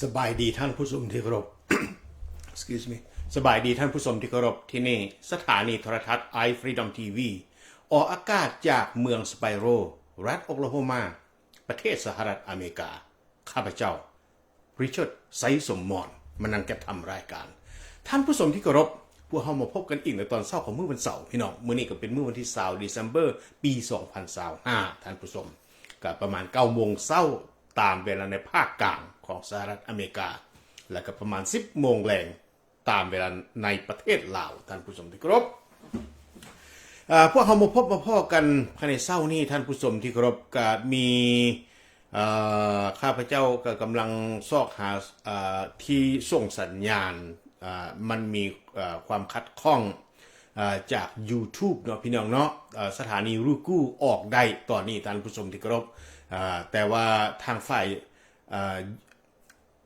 ສະບາຍດີທ່ານຜູ້ຊົມທີ່ເຄົາລົບ Excuse me ສະບາຍດີທ່ານຜູ້ຊົມທີ່ເຄົາລົບ, ທີ່ນີ້ສະຖານີໂທລະທັດ Eye Freedom ທີວີ ອອກອາກາດຈາກເມືອງ Spiro ລັດ Oklahoma ປະເທດສະຫະລັດອາເມລິກາ. ຂ້າພະເຈົ້າ Richard ໄຊສົມມອນ ມານັ່ງຈັດທຳລາຍການ. ທ່ານຜູ້ຊົມທີ່ເຄົາລົບ, ພວກເຮົາມາພົບກັນອີກໃນຕອນເຊົ້າຂອງມື້ວັນເສົາ ພີ່ນ້ອງ. ມື້ນີ້ກໍເປັນມື້ວັນທີຊາວ December ປີສອງພັນຊາວຫ້າ ທ່ານຜູ້ຊົມ, ກໍປະມານເກົ້າໂມງເຊົ້າ ຕາມເວລາໃນພາກກາງຂອງສະຫະລັດອາເມລິກາ ແລະກໍປະມານສິບໂມງແລງ ຕາມເວລາໃນປະເທດລາວ. ທ່ານຜູ້ຊົມທີ່ເຄົາລົບ, ເອີ ພວກເຮົາມາພົບມາພໍ້ກັນພາຍໃນເຊົ້ານີ້ ທ່ານຜູ້ຊົມທີ່ເຄົາລົບ, ກະມີ ເອີ ຂ້າພະເຈົ້າກໍກຳລັງຊອກຫາ ເອີ ທີ່ສົ່ງສັນຍານ, ເອີ ມັນມີ ເອີ ຄວາມຂັດຂ້ອງ ເອີ ຈາກ YouTube ເນາະ ພີ່ນ້ອງເນາະ. ເອີ ສະຖານີ Roku ອອກໄດ້ຕອນນີ້ ທ່ານຜູ້ຊົມທີ່ເຄົາລົບ, ເອີ ແຕ່ວ່າທາງຝ່າຍ ເອີ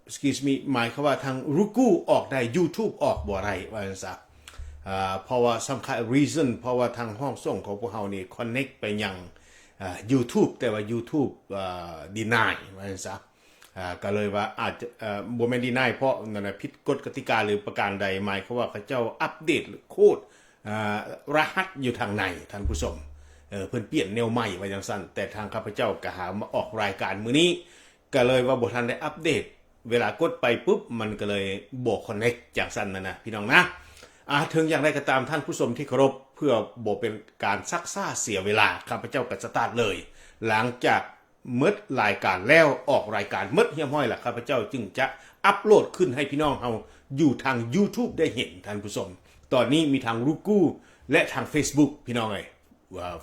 Excuse me ໝາຍຄວາມວ່າທາງ Roku ອອກໄດ້ YouTube ອອກບໍ່ໄດ້ ວ່າຊັ້ນຊະ. ເອີ ເພາະວ່າສຳຄັນ reason ເພາະວ່າທາງຫ້ອງສົ່ງຂອງພວກເຮົານີ້ connect ໄປຍັງ ເອີ YouTube ແຕ່ວ່າ YouTube ເອີ deny ວ່າຊັ້ນຊະ. ເອີ ກໍເລີຍວ່າອາດຈະ ເອີ ບໍ່ແມ່ນ deny ເພາະນັ້ນນະ ຜິດກົດກະຕິກາ ຫຼື ປະການໃດ, ໝາຍຄວາມວ່າເຂົາເຈົ້າອັບເດດໂຄດ ອາ ລະຫັດຢູ່ທາງໃນ ທ່ານຜູ້ຊົມ. ເອີ ເພິ່ນປ່ຽນແນວໃໝ່ວ່າຈັ່ງຊັ້ນ, ແຕ່ທາງຂ້າພະເຈົ້າກໍຫາມາອອກລາຍການມື້ນີ້ ກໍເລີຍວ່າບໍ່ທັນໄດ້ອັບເດດ, ເວລາກົດໄປປຸບ ມັນກໍເລີຍບໍ່ connect ຈັ່ງຊັ້ນນະ ນະ ພີ່ນ້ອງນະ. ອາ ເຖິງຢ່າງໃດກໍຕາມ ທ່ານຜູ້ຊົມທີ່ເຄົາລົບ, ເພື່ອບໍ່ເປັນການຊັກຊ້າເສຍເວລາ, ຂ້າພະເຈົ້າກໍສະຕາດເລີຍ. ຫຼັງຈາກ ໝົດລາຍການແລ້ວ, ອອກລາຍການໝົດຮຽບຮ້ອຍແລ້ວ, ຂ້າພະເຈົ້າຈຶ່ງຈະອັບໂຫຼດຂຶ້ນໃຫ້ພີ່ນ້ອງເຮົາຢູ່ທາງ YouTube ໄດ້ເຫັນ, ທ່ານຜູ້ຊົມ. ຕອນນີ້ມີທາງ Roku ແລະ ທາງ Facebook ພີ່ນ້ອງເອີຍ,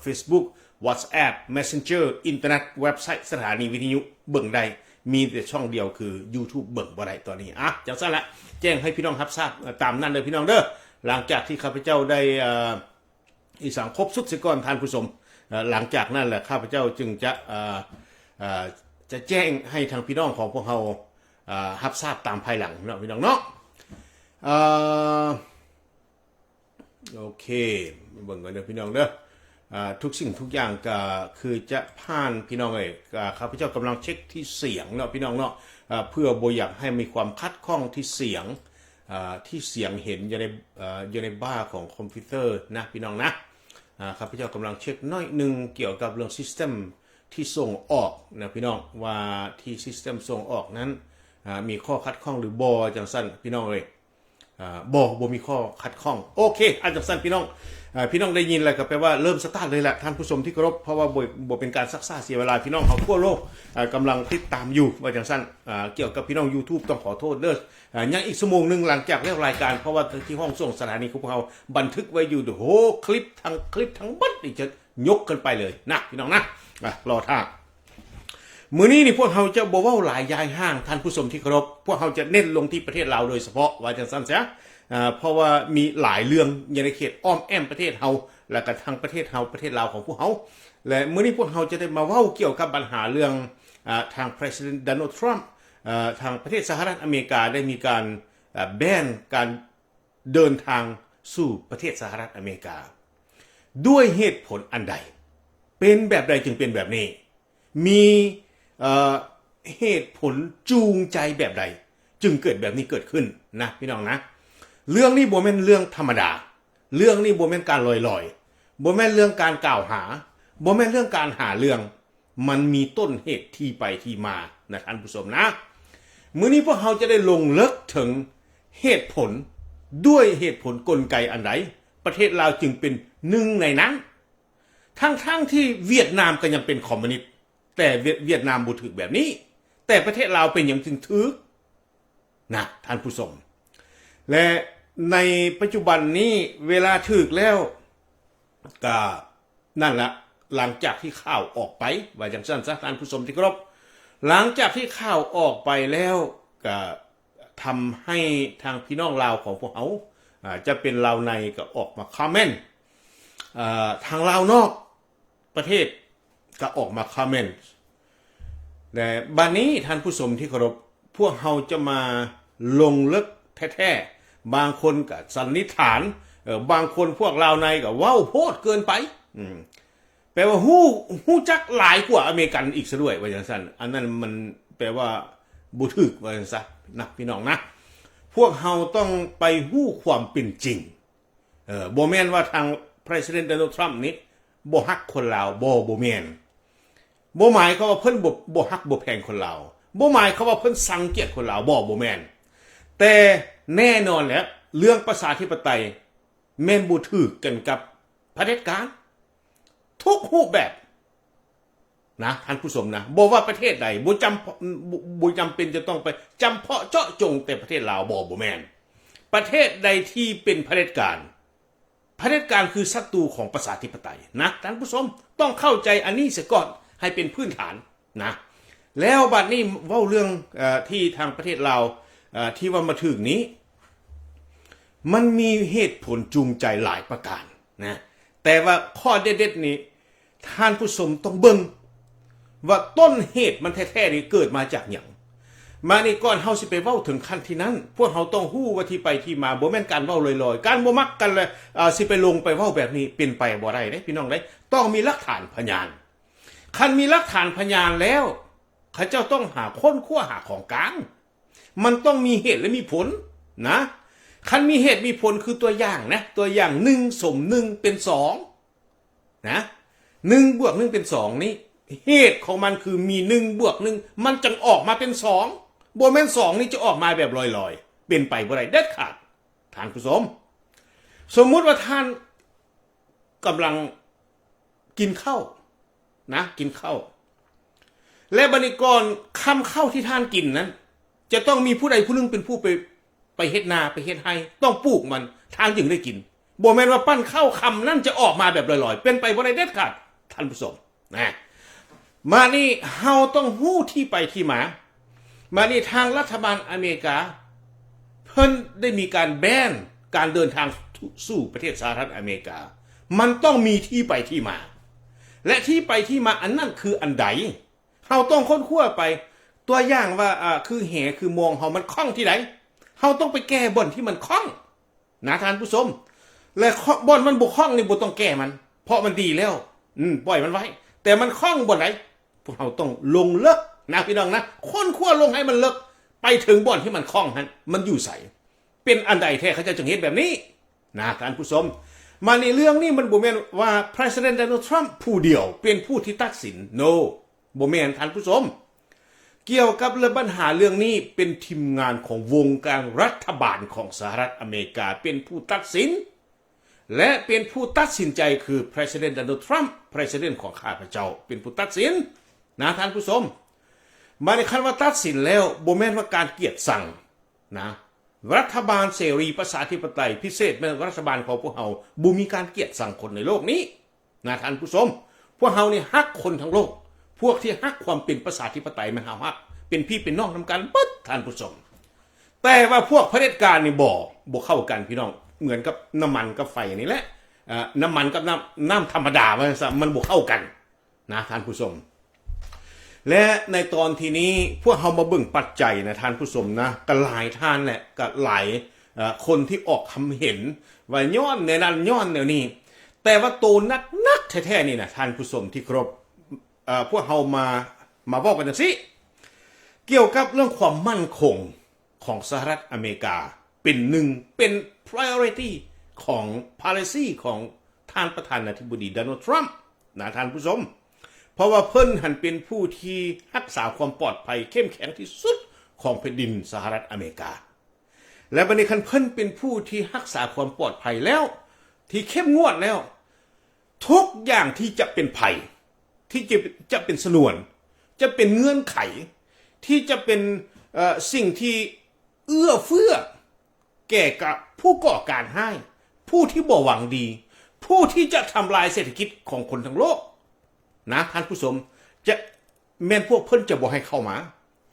Facebook, WhatsApp, Messenger, ອິນເຕີເນັດ, ເວັບໄຊ, ສະຖານີວິທະຍຸ ເບິ່ງໄດ້, ມີແຕ່ຊ່ອງດຽວຄື YouTube ເບິ່ງບໍ່ໄດ້ຕອນນີ້. ອາ ຈັ່ງຊັ້ນລະ, ແຈ້ງໃຫ້ພີ່ນ້ອງຮັບຊາບ ເອີ ຕາມນັ້ນເດີ ພີ່ນ້ອງເດີ. ຫຼັງຈາກທີ່ຂ້າພະເຈົ້າໄດ້ ເອີ ອີສາງຄົບຊຸດເສຍກ່ອນ ທ່ານຜູ້ຊົມ. ເອີ ຫຼັງຈາກນັ້ນແຫຼະ ຂ້າພະເຈົ້າຈຶ່ງຈະ ເອີ ເອີ ຈະແຈ້ງໃຫ້ທາງພີ່ນ້ອງຂອງພວກເຮົາ ເອີ ຮັບຊາບຕາມພາຍຫຼັງເນາະ ພີ່ນ້ອງເນາະ. ເອີ ໂອເຄ ເບິ່ງກັນເດີພີ່ນ້ອງເດີ. ເອີ ທຸກສິ່ງທຸກຢ່າງກໍຄືຈະຜ່ານ ພີ່ນ້ອງເອີຍ. ເອີ ຂ້າພະເຈົ້າກຳລັງເຊັກທີ່ສຽງເນາະ ພີ່ນ້ອງເນາະ, ເອີ ເພື່ອບໍ່ຢາກໃຫ້ມີຄວາມຂັດຂ້ອງທີ່ສຽງ ອ່າ ທີ່ສຽງເຫັນຢູ່ໃນ ເອີ ຢູ່ໃນບາຂອງຄອມພິວເຕີນະ ພີ່ນ້ອງນະ. ອ່າ ຂ້າພະເຈົ້າກຳລັງເຊັກໜ້ອຍໜຶ່ງກ່ຽວກັບເລື່ອງຊິສເຕັມທີ່ສົ່ງອອກນະ ພີ່ນ້ອງ, ວ່າທີ່ຊິສເຕັມສົ່ງອອກນັ້ນ ອ່າ ມີຂໍ້ຂັດຂ້ອງຫຼືບໍ່ ຈັ່ງຊັ້ນ ພີ່ນ້ອງເອີຍ. ອ່າ ບໍ່ ບໍ່ມີຂໍ້ຂັດຂ້ອງ. ໂອເຄ ອາ ຈັ່ງຊັ້ນ ພີ່ນ້ອງ ເອີ ພີ່ນ້ອງໄດ້ຍິນແລ້ວກໍແປວ່າເລີ່ມສະຕາດເລີຍແຫຼະ ທ່ານຜູ້ຊົມທີ່ເຄົາລົບ, ເພາະວ່າບໍ່ ບໍ່ເປັນການຊັກຊ້າເສຍເວລາ. ພີ່ນ້ອງເຮົາທົ່ວໂລກ ເອີ ກຳລັງຕິດຕາມຢູ່ ວ່າຈັ່ງຊັ້ນ. ເອີ ກ່ຽວກັບພີ່ນ້ອງ YouTube ຕ້ອງຂໍໂທດເດີ. ອ່າ ຍັງອີກຊົ່ວໂມງໜຶ່ງຫຼັງຈາກແລ້ວລາຍການ, ເພາະວ່າທີ່ຫ້ອງສົ່ງສະຖານີຂອງພວກເຮົາບັນທຶກໄວ້ຢູ່ ໂອ້ ຄລິບທັງ ຄລິບທັງໝົດນີ້ຈະຍົກຂຶ້ນໄປເລີຍນະ ພີ່ນ້ອງນະ. ອ່າ ລໍຖ້າ. ມື້ນີ້ນີ້ພວກເຮົາຈະບໍ່ເວົ້າຫຼາຍຢາຍຫ່າງ ທ່ານຜູ້ຊົມທີ່ເຄົາລົບ, ພວກເຮົາຈະເນັ້ນລົງທີ່ປະເທດລາວໂດຍສະເພາະ ວ່າຈັ່ງຊັ້ນຊະ. ອ່າ ເພາະວ່າມີຫຼາຍເລື່ອງຢູ່ໃນເຂດອ້ອມແອ້ມປະເທດເຮົາ ແລະກະທັງປະເທດເຮົາ ປະເທດລາວຂອງພວກເຮົາ. ແລະມື້ນີ້ພວກເຮົາຈະໄດ້ມາເວົ້າກ່ຽວກັບບັນຫາເລື່ອງ ອ່າ ທາງ President Donald Trump ເອີ ທາງປະເທດສະຫະລັດອາເມລິກາໄດ້ມີການ ເອີ ແບນການເດີນທາງສູ່ປະເທດສະຫະລັດອາເມລິກາ ດ້ວຍເຫດຜົນອັນໃດ? ເປັນແບບໃດຈຶ່ງເປັນແບບນີ້? ມີ ເອີ ເຫດຜົນຈູງໃຈແບບໃດຈຶ່ງເກີດແບບນີ້ເກີດຂຶ້ນນະ ພີ່ນ້ອງນະ? ເລື່ອງນີ້ບໍ່ແມ່ນເລື່ອງທຳມະດາ, ເລື່ອງນີ້ບໍ່ແມ່ນການລອຍໆ, ບໍ່ແມ່ນເລື່ອງການກ່າວຫາ, ບໍ່ແມ່ນເລື່ອງການຫາເລື່ອງ. ມັນມີຕົ້ນເຫດທີ່ໄປທີ່ມານະ ທ່ານຜູ້ຊົມນະ. ມື້ນີ້ພວກເຮົາຈະໄດ້ລົງເລິກເຖິງເຫດຜົນ, ດ້ວຍເຫດຜົນກົນໄກອັນໃດ ປະເທດລາວຈຶ່ງເປັນໜຶ່ງໃນນັ້ນ, ທັງໆທີ່ຫວຽດນາມກໍຍັງເປັນຄອມມູນິດ, ແຕ່ຫວຽດ ຫວຽດນາມບໍ່ຖືກແບບນີ້, ແຕ່ປະເທດລາວເປັນຫຍັງຈຶ່ງຖືກ? ນະ ທ່ານຜູ້ຊົມ. ແລະໃນປັດຈຸບັນນີ້ເວລາຖືກແລ້ວ ກະນັ້ນລະ ຫຼັງຈາກທີ່ຂ່າວອອກໄປ ວ່າຈັ່ງຊັ້ນຊະ ທ່ານຜູ້ຊົມທີ່ເຄົາລົບ, ຫຼັງຈາກທີ່ຂ່າວອອກໄປແລ້ວ ກະທຳໃຫ້ທາງພີ່ນ້ອງລາວຂອງພວກເຮົາ ອາ ຈະເປັນລາວໃນກໍອອກມາຄອມເມັນ, ອາ ທາງລາວນອກ ປະເທດກໍອອກມາຄອມເມັນ. ແລະບາດນີ້ທ່ານຜູ້ຊົມທີ່ເຄົາລົບ, ພວກເຮົາຈະມາລົງເລິກແທ້ໆ, ບາງຄົນກໍສັນນິຖານ, ເອີ ບາງຄົນພວກລາວໃນກໍເວົ້າໂພດເກີນໄປ, ອືມ ແປວ່າຮູ້ ຮູ້ຈັກຫຼາຍກວ່າອາເມລິກັນອີກຊະດ້ວຍ ວ່າຈັ່ງຊັ້ນ. ອັນນັ້ນມັນແປວ່າ ບໍ່ຖືກ ວ່າຊັ້ນຊະນະ ພີ່ນ້ອງນະ. ພວກເຮົາຕ້ອງໄປຮູ້ຄວາມເປັນຈິງ. ເອີ ບໍ່ແມ່ນວ່າທາງ President Donald Trump ນີ້ບໍ່ຮັກຄົນລາວ. ບໍ່, ບໍ່ແມ່ນ. ບໍ່ໝາຍຄວາມວ່າເພິ່ນບໍ່, ບໍ່ຮັກບໍ່ແພງຄົນລາວ. ບໍ່ໝາຍຄວາມວ່າເພິ່ນຊັງກຽດຄົນລາວ. ບໍ່, ບໍ່ແມ່ນ. ແຕ່ແນ່ນອນແຫຼະ ເລື່ອງປະຊາທິປະໄຕແມ່ນບໍ່ຖືກກັນກັບຜະເດັດການ ທຸກຮູບແບບນະທ່ານຜູ້ຊົມນະ. ບໍ່ວ່າປະເທດໃດ ບໍ່ຈຳ, ບໍ່, ບໍ່ຈຳເປັນຈະຕ້ອງໄປຈຳເພາະເຈາະຈົງແຕ່ປະເທດລາວ. ບໍ່, ບໍ່ແມ່ນ. ປະເທດໃດທີ່ເປັນຜະເດັດການ, ຜະເດັດການຄືສັດຕູຂອງປະຊາທິປະໄຕນະທ່ານຜູ້ຊົມ. ຕ້ອງເຂົ້າໃຈອັນນີ້ເສຍກ່ອນ ໃຫ້ເປັນພື້ນຖານນະ. ແລ້ວບັດນີ້ເວົ້າເລື່ອງ, ເອີ, ທີ່ທາງປະເທດລາວ, ເອີ, ທີ່ວ່າມາຖືກນີ້ ມັນມີເຫດຜົນຈູງໃຈຫຼາຍປະການນະ. ແຕ່ວ່າຂໍ້ເດັດໆນີ້ ທ່ານຜູ້ຊົມຕ້ອງເບິ່ງວ່າຕົ້ນເຫດມັນແທ້ໆນີ້ເກີດມາຈາກຫຍັງ. ມານີ້ ກ່ອນເຮົາຊິໄປເວົ້າເຖິງຂັ້ນທີ່ນັ້ນ ພວກເຮົາຕ້ອງຮູ້ວ່າທີ່ໄປທີ່ມາ. ບໍ່ແມ່ນການເວົ້າລອຍໆ. ການບໍ່ມັກກັນແລ້ວ, ເອີ, ຊິໄປລົງໄປເວົ້າແບບນີ້ ເປັນໄປບໍ່ໄດ້ເດ້ ພີ່ນ້ອງເດ້. ຕ້ອງມີຫຼັກຖານພະຍານ. ຄັນມີຫຼັກຖານພະຍານແລ້ວ ເຂົາເຈົ້າຕ້ອງຫາຄົ້ນຄວ້າຫາຂອງກາງ. ມັນຕ້ອງມີເຫດ ແລະ ມີຜົນນະ. ຄັນມີເຫດມີຜົນ ຄືຕົວຢ່າງນະ, ຕົວຢ່າງ ໜຶ່ງ ສົມ ໜຶ່ງ ເປັນ ສອງ ນະ. ໜຶ່ງ ບວກ ໜຶ່ງ ເປັນ ສອງ ນີ້ ເຫດຂອງມັນຄືມີ ໜຶ່ງ ບວກ ໜຶ່ງ ມັນຈຶ່ງອອກມາເປັນ ສອງ. ບໍ່ແມ່ນ ສອງ ນີ້ຈະອອກມາແບບລອຍໆ. ເປັນໄປບໍ່ໄດ້ເດັດຂາດ ທ່ານຜູ້ຊົມ. ສົມມຸດວ່າທ່ານກຳລັງກິນເຂົ້ານະ, ກິນເຂົ້າ ແລະ ບັດນີ້ກ່ອນຄຳເຂົ້າທີ່ທ່ານກິນນັ້ນ ຈະຕ້ອງມີຜູ້ໃດຜູ້ໜຶ່ງເປັນຜູ້ໄປ, ໄປເຮັດນາ, ໄປເຮັດໄຮ່, ຕ້ອງປູກມັນ, ທ່ານຈຶ່ງໄດ້ກິນ. ບໍ່ແມ່ນວ່າປັ້ນເຂົ້າຄຳນັ້ນຈະອອກມາແບບລອຍໆ, ເປັນໄປບໍ່ໄດ້ເດັດຂາດ ທ່ານຜູ້ຊົມນະ. ມານີ້ເຮົາຕ້ອງຮູ້ທີ່ໄປທີ່ມາ. ມານີ້ທາງລັດຖະບານອາເມລິກາ ເພິ່ນໄດ້ມີການແບນການເດີນທາງສູ່ປະເທດສະຫະລັດອາເມລິກາ. ມັນຕ້ອງມີທີ່ໄປທີ່ມາ ແລະ ທີ່ໄປທີ່ມາອັນນັ້ນຄືອັນໃດ? ເຮົາຕ້ອງຄົ້ນຄວ້າໄປ. ຕົວຢ່າງວ່າ, ອາ, ຄືແຫ ຄືມອງເຮົາມັນຂ້ອງທີ່ໃດ? ເຮົາຕ້ອງໄປແກ້ບ່ອນທີ່ມັນຂ້ອງນະທ່ານຜູ້ຊົມ. ແລະ ຂ້ອງ, ບ່ອນມັນບໍ່ຂ້ອງນີ້ບໍ່ຕ້ອງແກ້ມັນ ເພາະມັນດີແລ້ວ. ອືມ, ປ່ອຍມັນໄວ້. ແຕ່ມັນຂ້ອງບ່ອນໃດ? ພວກເຮົາຕ້ອງລົງເລິກນະ ພີ່ນ້ອງນະ, ຄົ້ນຄວ້າລົງໃຫ້ມັນເລິກ ໄປເຖິງບ່ອນທີ່ມັນຂ້ອງຫັ້ນ ມັນຢູ່ໃສ? ເປັນອັນໃດແທ້ເຂົາເຈົ້າຈຶ່ງເຮັດແບບນີ້ນະທ່ານຜູ້ຊົມ? ມານີ້ເລື່ອງນີ້ມັນບໍ່ແມ່ນວ່າ President Donald Trump ຜູ້ດຽວເປັນຜູ້ທີ່ຕັດສິນ. No, ບໍ່ແມ່ນທ່ານຜູ້ຊົມ. ກ່ຽວກັບເລື່ອງບັນຫາເລື່ອງນີ້ ເປັນທີມງານຂອງວົງການລັດຖະບານຂອງສະຫະລັດອາເມລິກາເປັນຜູ້ຕັດສິນ ແລະ ເປັນຜູ້ຕັດສິນໃຈຄື President Donald Trump, President ຂອງຂ້າພະເຈົ້າ ເປັນຜູ້ຕັດສິນນະທ່ານຜູ້ຊົມ. ບາດນີ້ຄັນວ່າຕັດສິນແລ້ວ ບໍ່ແມ່ນວ່າການກຽດຊັງນະ. ລັດຖະບານເສລີປະຊາທິປະໄຕພິເສດ ແມ່ນລັດຖະບານຂອງພວກເຮົາ ບໍ່ມີການກຽດຊັງຄົນໃນໂລກນີ້ນະທ່ານຜູ້ຊົມ. ພວກເຮົານີ້ຮັກຄົນທັງໂລກ. ພວກທີ່ຮັກຄວາມເປັນປະຊາທິປະໄຕແມ່ນເຮົາຮັກ ເປັນພີ່ເປັນນ້ອງນຳກັນເບິດທ່ານຜູ້ຊົມ. ແຕ່ວ່າພວກຜະເດັດການນີ້ບໍ່, ບໍ່ເຂົ້າກັນພີ່ນ້ອງ. ເໝືອນກັບນ້ຳມັນກັບໄຟນີ້ແຫຼະ, ເອີ, ນ້ຳມັນກັບນ້ຳ, ນ້ຳທຳມະດາວ່າຊັ້ນຊະ, ມັນບໍ່ເຂົ້າກັນນະທ່ານຜູ້ຊົມ. ແລະ ໃນຕອນທີ່ນີ້ພວກເຮົາມາເບິ່ງປັດໄຈນະທ່ານຜູ້ຊົມນະ, ກໍຫຼາຍທ່ານແຫຼະ, ກໍຫຼາຍ, ເອີ, ຄົນທີ່ອອກຄຳເຫັນວ່າຍ້ອນແນວນັ້ນ, ຍ້ອນແນວນີ້. ແຕ່ວ່າໂຕໜັກໆແທ້ໆນີ້ນະທ່ານຜູ້ຊົມທີ່ເຄົາລົບ, ເອີ, ພວກເຮົາມາ, ມາເວົ້າກັນຈັ່ງຊີ້ ກ່ຽວກັບເລື່ອງຄວາມໝັ້ນຄົງ ຂອງສະຫະລັດອາເມລິກາເປັນໜຶ່ງ, ເປັນ priority ຂອງ policy ຂອງທ່ານປະທານາທິບໍດີ Donald Trump ນະທ່ານຜູ້ຊົມ. ເພາະວ່າເພິ່ນຫັ້ນເປັນຜູ້ທີ່ຮັກສາຄວາມປອດໄພເຂັ້ມແຂງທີ່ສຸດຂອງແຜ່ນດິນສະຫະລັດອາເມລິກາ. ແລະ ບັດນີ້ຄັນເພິ່ນເປັນຜູ້ທີ່ຮັກສາຄວາມປອດໄພແລ້ວ, ທີ່ເຂັ້ມງວດແລ້ວ, ທຸກຢ່າງທີ່ຈະເປັນໄພ, ທີ່ຈະ, ຈະເປັນຊະນວນ, ຈະເປັນເງື່ອນໄຂ, ທີ່ຈະເປັນ, ເອີ, ສິ່ງທີ່ເອື້ອເຟື້ອແກ່ກັບຜູ້ກໍ່ການຮ້າຍ, ຜູ້ທີ່ບໍ່ຫວັງດີ, ຜູ້ທີ່ຈະທຳລາຍເສດຖະກິດຂອງຄົນທັງໂລກນະທ່ານຜູ້ຊົມ, ຈະ ແມ່ນພວກເພິ່ນຈະບໍ່ໃຫ້ເຂົ້າມາ.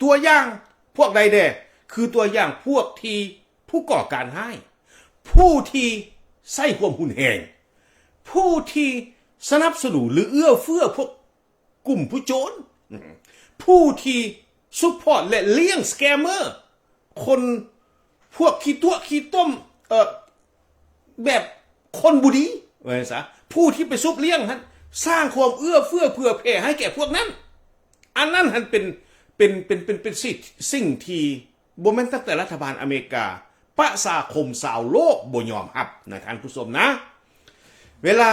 ຕົວຢ່າງພວກໃດແດ່? ຄືຕົວຢ່າງພວກທີ່ຜູ້ກໍ່ການຮ້າຍ, ຜູ້ທີ່ໃຊ້ຄວາມຮຸນແຮງ, ຜູ້ທີ່ສະໜັບສະໜູນ ຫຼື ເອື້ອເຟື້ອພວກກຸ່ມຜູ້ໂຈນ, ຜູ້ທີ່ support ແລະ ລ້ຽງ scammer ຄົນ ພວກຂີ້ຕົວະຂີ້ຕົມ, ເອີ, ແບບຄົນບໍ່ດີ ວ່າຊັ້ນຊະ, ຜູ້ທີ່ໄປຊຸບລ້ຽງຫັ້ນ ສ້າງຄວາມເອື້ອເຟື້ອເຜື່ອແຜ່ໃຫ້ແກ່ພວກນັ້ນ. ອັນນັ້ນຫັ້ນເປັນ ເປັນ ເປັນ ເປັນ ເປັນສິ່ງ ສິ່ງທີ່ບໍ່ແມ່ນຕັ້ງແຕ່ລັດຖະບານອາເມລິກາ ປະຊາຄົມຊາວໂລກບໍ່ຍອມຮັບນະທ່ານຜູ້ຊົມນະ. ເວລາ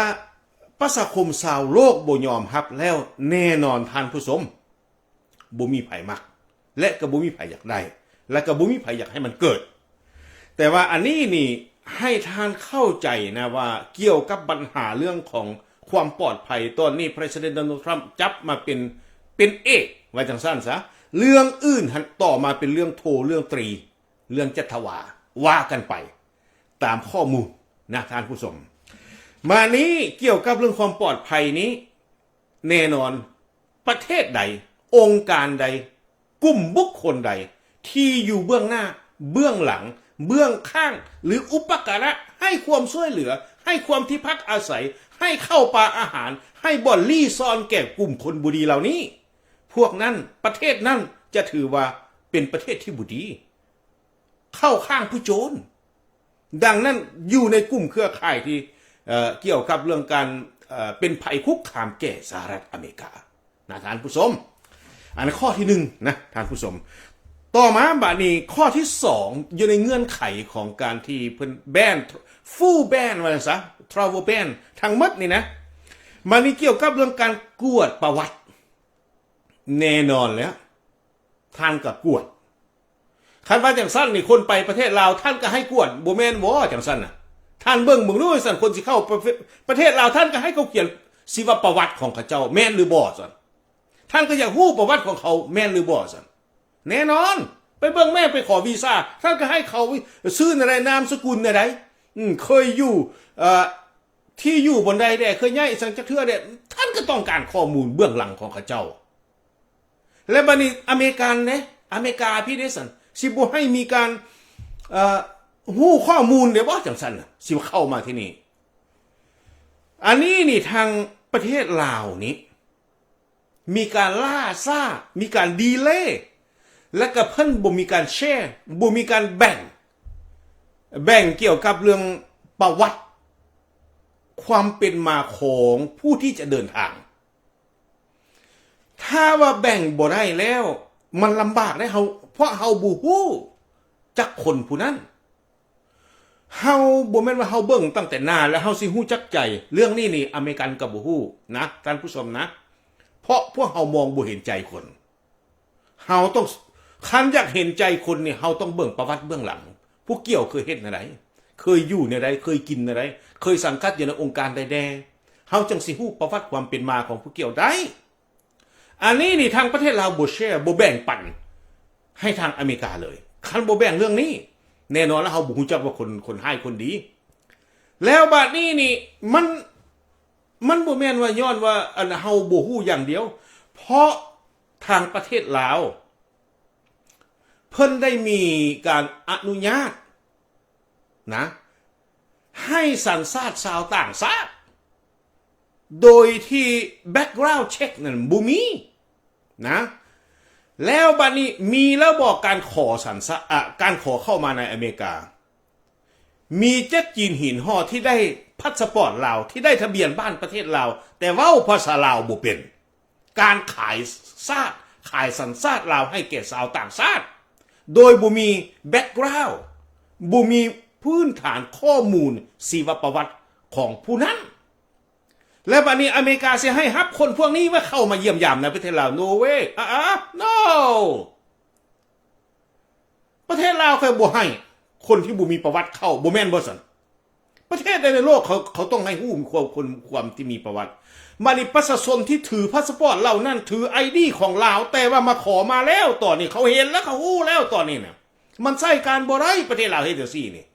ປະຊາຄົມຊາວໂລກບໍ່ຍອມຮັບແລ້ວ ແນ່ນອນທ່ານຜູ້ຊົມ ບໍ່ມີໃຜມັກ ແລະ ກໍບໍ່ມີໃຜຢາກໄດ້ ແລະ ກໍບໍ່ມີໃຜຢາກໃຫ້ມັນເກີດ. ແຕ່ວ່າອັນນີ້ນີ້ໃຫ້ທ່ານເຂົ້າໃຈນະວ່າ ກ່ຽວກັບບັນຫາເລື່ອງຂອງຄວາມປອດໄພ ຕອນນີ້ President Donald Trump ຈັບມາເປັນ ເປັນເອກ ວ່າຈັ່ງຊັ້ນຊະ, ເລື່ອງອື່ນຫັ້ນຕໍ່ມາເປັນເລື່ອງໂທ ເລື່ອງຕີ ເລື່ອງຈັດທະວາ ວ່າກັນໄປຕາມຂໍ້ມູນນະທ່ານຜູ້ຊົມ. ມານີ້ກ່ຽວກັບເລື່ອງຄວາມປອດໄພນີ້ ແນ່ນອນ ປະເທດໃດ ອົງການໃດ ກຸ່ມບຸກຄົນໃດ ທີ່ຢູ່ເບື້ອງໜ້າ ເບື້ອງຫຼັງ ເບື້ອງຂ້າງ ຫຼື ອຸປະກາລະ ໃຫ້ຄວາມຊ່ວຍເຫຼືອ ໃຫ້ຄວາມທີ່ພັກອາໄສ ໃຫ້ເຂົ້າປາອາຫານ ໃຫ້ບ່ອນລີ້ຊ່ອນແກ່ກຸ່ມຄົນບໍ່ດີເຫຼົ່ານີ້ ພວກນັ້ນ ປະເທດນັ້ນຈະຖືວ່າເປັນປະເທດທີ່ບໍ່ດີ ເຂົ້າຂ້າງຜູ້ໂຈນ. ດັ່ງນັ້ນ ຢູ່ໃນກຸ່ມເຄືອຂ່າຍທີ່ ເອີ ກ່ຽວກັບເລື່ອງການ ເອີ ເປັນໄພຄຸກຄາມແກ່ສະຫະລັດອາເມລິການະທ່ານຜູ້ຊົມ. ອັນຂໍ້ທີໜຶ່ງນະທ່ານຜູ້ຊົມ. ຕໍ່ມາບາດນີ້ ຂໍ້ທີສອງ ຢູ່ໃນເງື່ອນໄຂຂອງການທີ່ເພິ່ນ ban full ban ວ່າຊັ້ນຊະ travel ban ທັງໝົດນີ້ນະ. ບາດນີ້ກ່ຽວກັບເລື່ອງການກວດປະຫວັດ ແນ່ນອນແລ້ວ ທ່ານກໍກວດ. ຄັນວ່າຈັ່ງຊັ້ນນີ້ ຄົນໄປປະເທດລາວ ທ່ານກໍໃຫ້ກວດ ບໍ່ແມ່ນບໍ່? ຈັ່ງຊັ້ນນະ ທ່ານເບິ່ງເບິ່ງດູ ຊັ້ນຄົນຊິເຂົ້າປະເທດ ປະເທດລາວ ທ່ານກໍໃຫ້ເຂົາຂຽນຊີວະປະຫວັດຂອງເຂົາເຈົ້າ ແມ່ນຫຼືບໍ່ຊັ້ນ? ທ່ານກໍຢາກຮູ້ປະຫວັດຂອງເຂົາ ແມ່ນຫຼືບໍ່ຊັ້ນ? ແນ່ນອນ ໄປເບິ່ງແມ້ ໄປຂໍວີຊາ ທ່ານກໍໃຫ້ເຂົາ ຊື່ແນວໃດ ນາມສະກຸນແນວໃດ ອືມ ເຄີຍຢູ່ ເອີ ທີ່ຢູ່ບ່ອນໃດແດ່ ເຄີຍຍ້າຍອີ່ສັງຈັກເທື່ອແດ່ ທ່ານກໍຕ້ອງການຂໍ້ມູນເບື້ອງຫຼັງຂອງເຂົາເຈົ້າ. ແລະ ບາດນີ້ອາເມລິກັນເດ້ ອາເມລິກາພີ້ເດ້ຊັ້ນ ຊິບໍ່ໃຫ້ມີການ ເອີ ຮູ້ຂໍ້ມູນເດ້ບໍ່? ຈັ່ງຊັ້ນນະ ຊິເຂົ້າມາທີ່ນີ້. ອັນນີ້ນີ້ ທາງປະເທດລາວນີ້ ມີການລ່າຊ້າ ມີການດີເລ ແລະ ກໍເພິ່ນບໍ່ມີການແຊ ບໍ່ມີການແບ່ງ ແບ່ງກ່ຽວກັບເລື່ອງປະຫວັດຄວາມເປັນມາຂອງຜູ້ທີ່ຈະເດີນທາງ. ຖ້າວ່າແບ່ງບໍ່ໄດ້ແລ້ວ ມັນລຳບາກເດ້ ເຮົາ ເພາະເຮົາບໍ່ຮູ້ຈັກຄົນຜູ້ນັ້ນ. ເຮົາບໍ່ແມ່ນວ່າເຮົາເບິ່ງຕັ້ງແຕ່ໜ້າແລ້ວເຮົາຊິຮູ້ຈັກໃຈ. ເລື່ອງນີ້ນີ້ອາເມລິກັນກໍບໍ່ຮູ້ນະທ່ານຜູ້ຊົມນະ ເພາະພວກເຮົາມອງບໍ່ເຫັນໃຈຄົນ. ເຮົາຕ້ອງ ຄັນຢາກເຫັນໃຈຄົນນີ້ ເຮົາຕ້ອງເບິ່ງປະຫວັດເບື້ອງຫຼັງ ຜູ້ກ່ຽວເຄີຍເຮັດແນວໃດ ເຄີຍຢູ່ແນວໃດ ເຄີຍກິນແນວໃດ ເຄີຍສັງກັດຢູ່ໃນອົງການໃດແດ່ ເຮົາຈັ່ງຊິຮູ້ປະຫວັດຄວາມເປັນມາຂອງຜູ້ກ່ຽວໄດ້. ອັນນີ້ນີ້ທາງປະເທດລາວບໍ່ແຊ ບໍ່ແບ່ງປັນໃຫ້ທາງອາເມລິກາເລີຍ. ຄັນບໍ່ແບ່ງເລື່ອງນີ້ ແນ່ນອນລະເຮົາບໍ່ຮູ້ຈັກວ່າຄົນ ຄົນຮ້າຍຄົນດີ. ແລ້ວບາດນີ້ນີ້ ມັນ ມັນບໍ່ແມ່ນວ່າຍ້ອນວ່າ ອັນ ເຮົາບໍ່ຮູ້ຢ່າງດຽວ ເພາະທາງປະເທດລາວ ເພິ່ນໄດ້ມີການອະນຸຍາດ ນະ ໃຫ້ສັນຊາດຊາວຕ່າງຊາດ ໂດຍທີ່ background check ນັ້ນບໍ່ມີນະ. ແລ້ວບາດນີ້ມີແລ້ວບໍ່ການຂໍສັນຊາດ ອາ ການຂໍເຂົ້າມາໃນອາເມລິກາ? ມີເຈັກຈີນຫີນຫໍ່ທີ່ໄດ້ພາສະປອດລາວ ທີ່ໄດ້ທະບຽນບ້ານປະເທດລາວ ແຕ່ເວົ້າພາສາລາວບໍ່ເປັນ. ການຂາຍຊາດ ຂາຍສັນຊາດລາວໃຫ້ແກ່ຊາວຕ່າງຊາດ ໂດຍບໍ່ມີ background ບໍ່ມີພື້ນຖານຂໍ້ມູນຊີວະປະຫວັດຂອງຜູ້ນັ້ນ. ແລ້ວບາດນີ້ອາເມລິກາຊິໃຫ້ຮັບຄົນພວກນີ້ມາເຂົ້າມາຢ້ຽມຢາມໃນປະເທດລາວ? No way. ອາ ອາ no. ປະເທດລາວເຂົາບໍ່ໃຫ້ຄົນທີ່ບໍ່ມີປະຫວັດເຂົ້າ ບໍ່ແມ່ນບໍ່ຊັ້ນ? ປະເທດໃດໃນໂລກເຂົາ ເຂົາຕ້ອງໃຫ້ຮູ້ຄວາມ ຄົນ ຄວາມທີ່ມີປະຫວັດ. ບາດນີ້ປະຊາຊົນທີ່ຖືພາສະປອດເຫຼົ່ານັ້ນ ຖືໄອດີຂອງລາວ ແຕ່ວ່າມາຂໍມາແລ້ວ ຕອນນີ້ເຂົາເຫັນແລ້ວ ເຂົາຮູ້ແລ້ວ ຕອນນີ້ນະ ມັນໃຊ້ການບໍ່ໄດ້. ປະເທດລາວເຮັດຈັ່ງຊີ້ນີ້.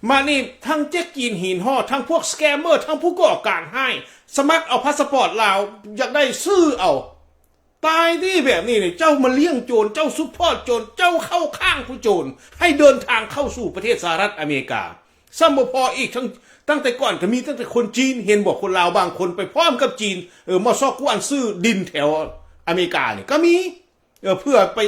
ບາດນີ້ທັງເຈັກຈີນຫີນຫໍ່ ທັງພວກສະແກມເມີ ທັງຜູ້ກໍ່ການຮ້າຍ ສະໝັກເອົາພາສະປອດລາວ ຢາກໄດ້ຊື້ເອົາ. ຕາຍຕິ ແບບນີ້ນີ້ ເຈົ້າມາລ້ຽງໂຈນ ເຈົ້າ support ໂຈນ ເຈົ້າເຂົ້າຂ້າງຜູ້ໂຈນ ໃຫ້ເດີນທາງເຂົ້າສູ່ປະເທດສະຫະລັດອາເມລິກາ. ຊ້ຳບໍ່ພໍອີກ ທັງ ຕັ້ງແຕ່ກ່ອນກໍມີຕັ້ງແຕ່ຄົນຈີນ ເຫັນບໍ່ ຄົນລາວບາງຄົນໄປພ້ອມກັບຈີນ ເອີ ມາຊອກກວນຊື້ດິນແຖວອາເມລິການີ້ກໍມີ ເອີ ເພື່ອໄປ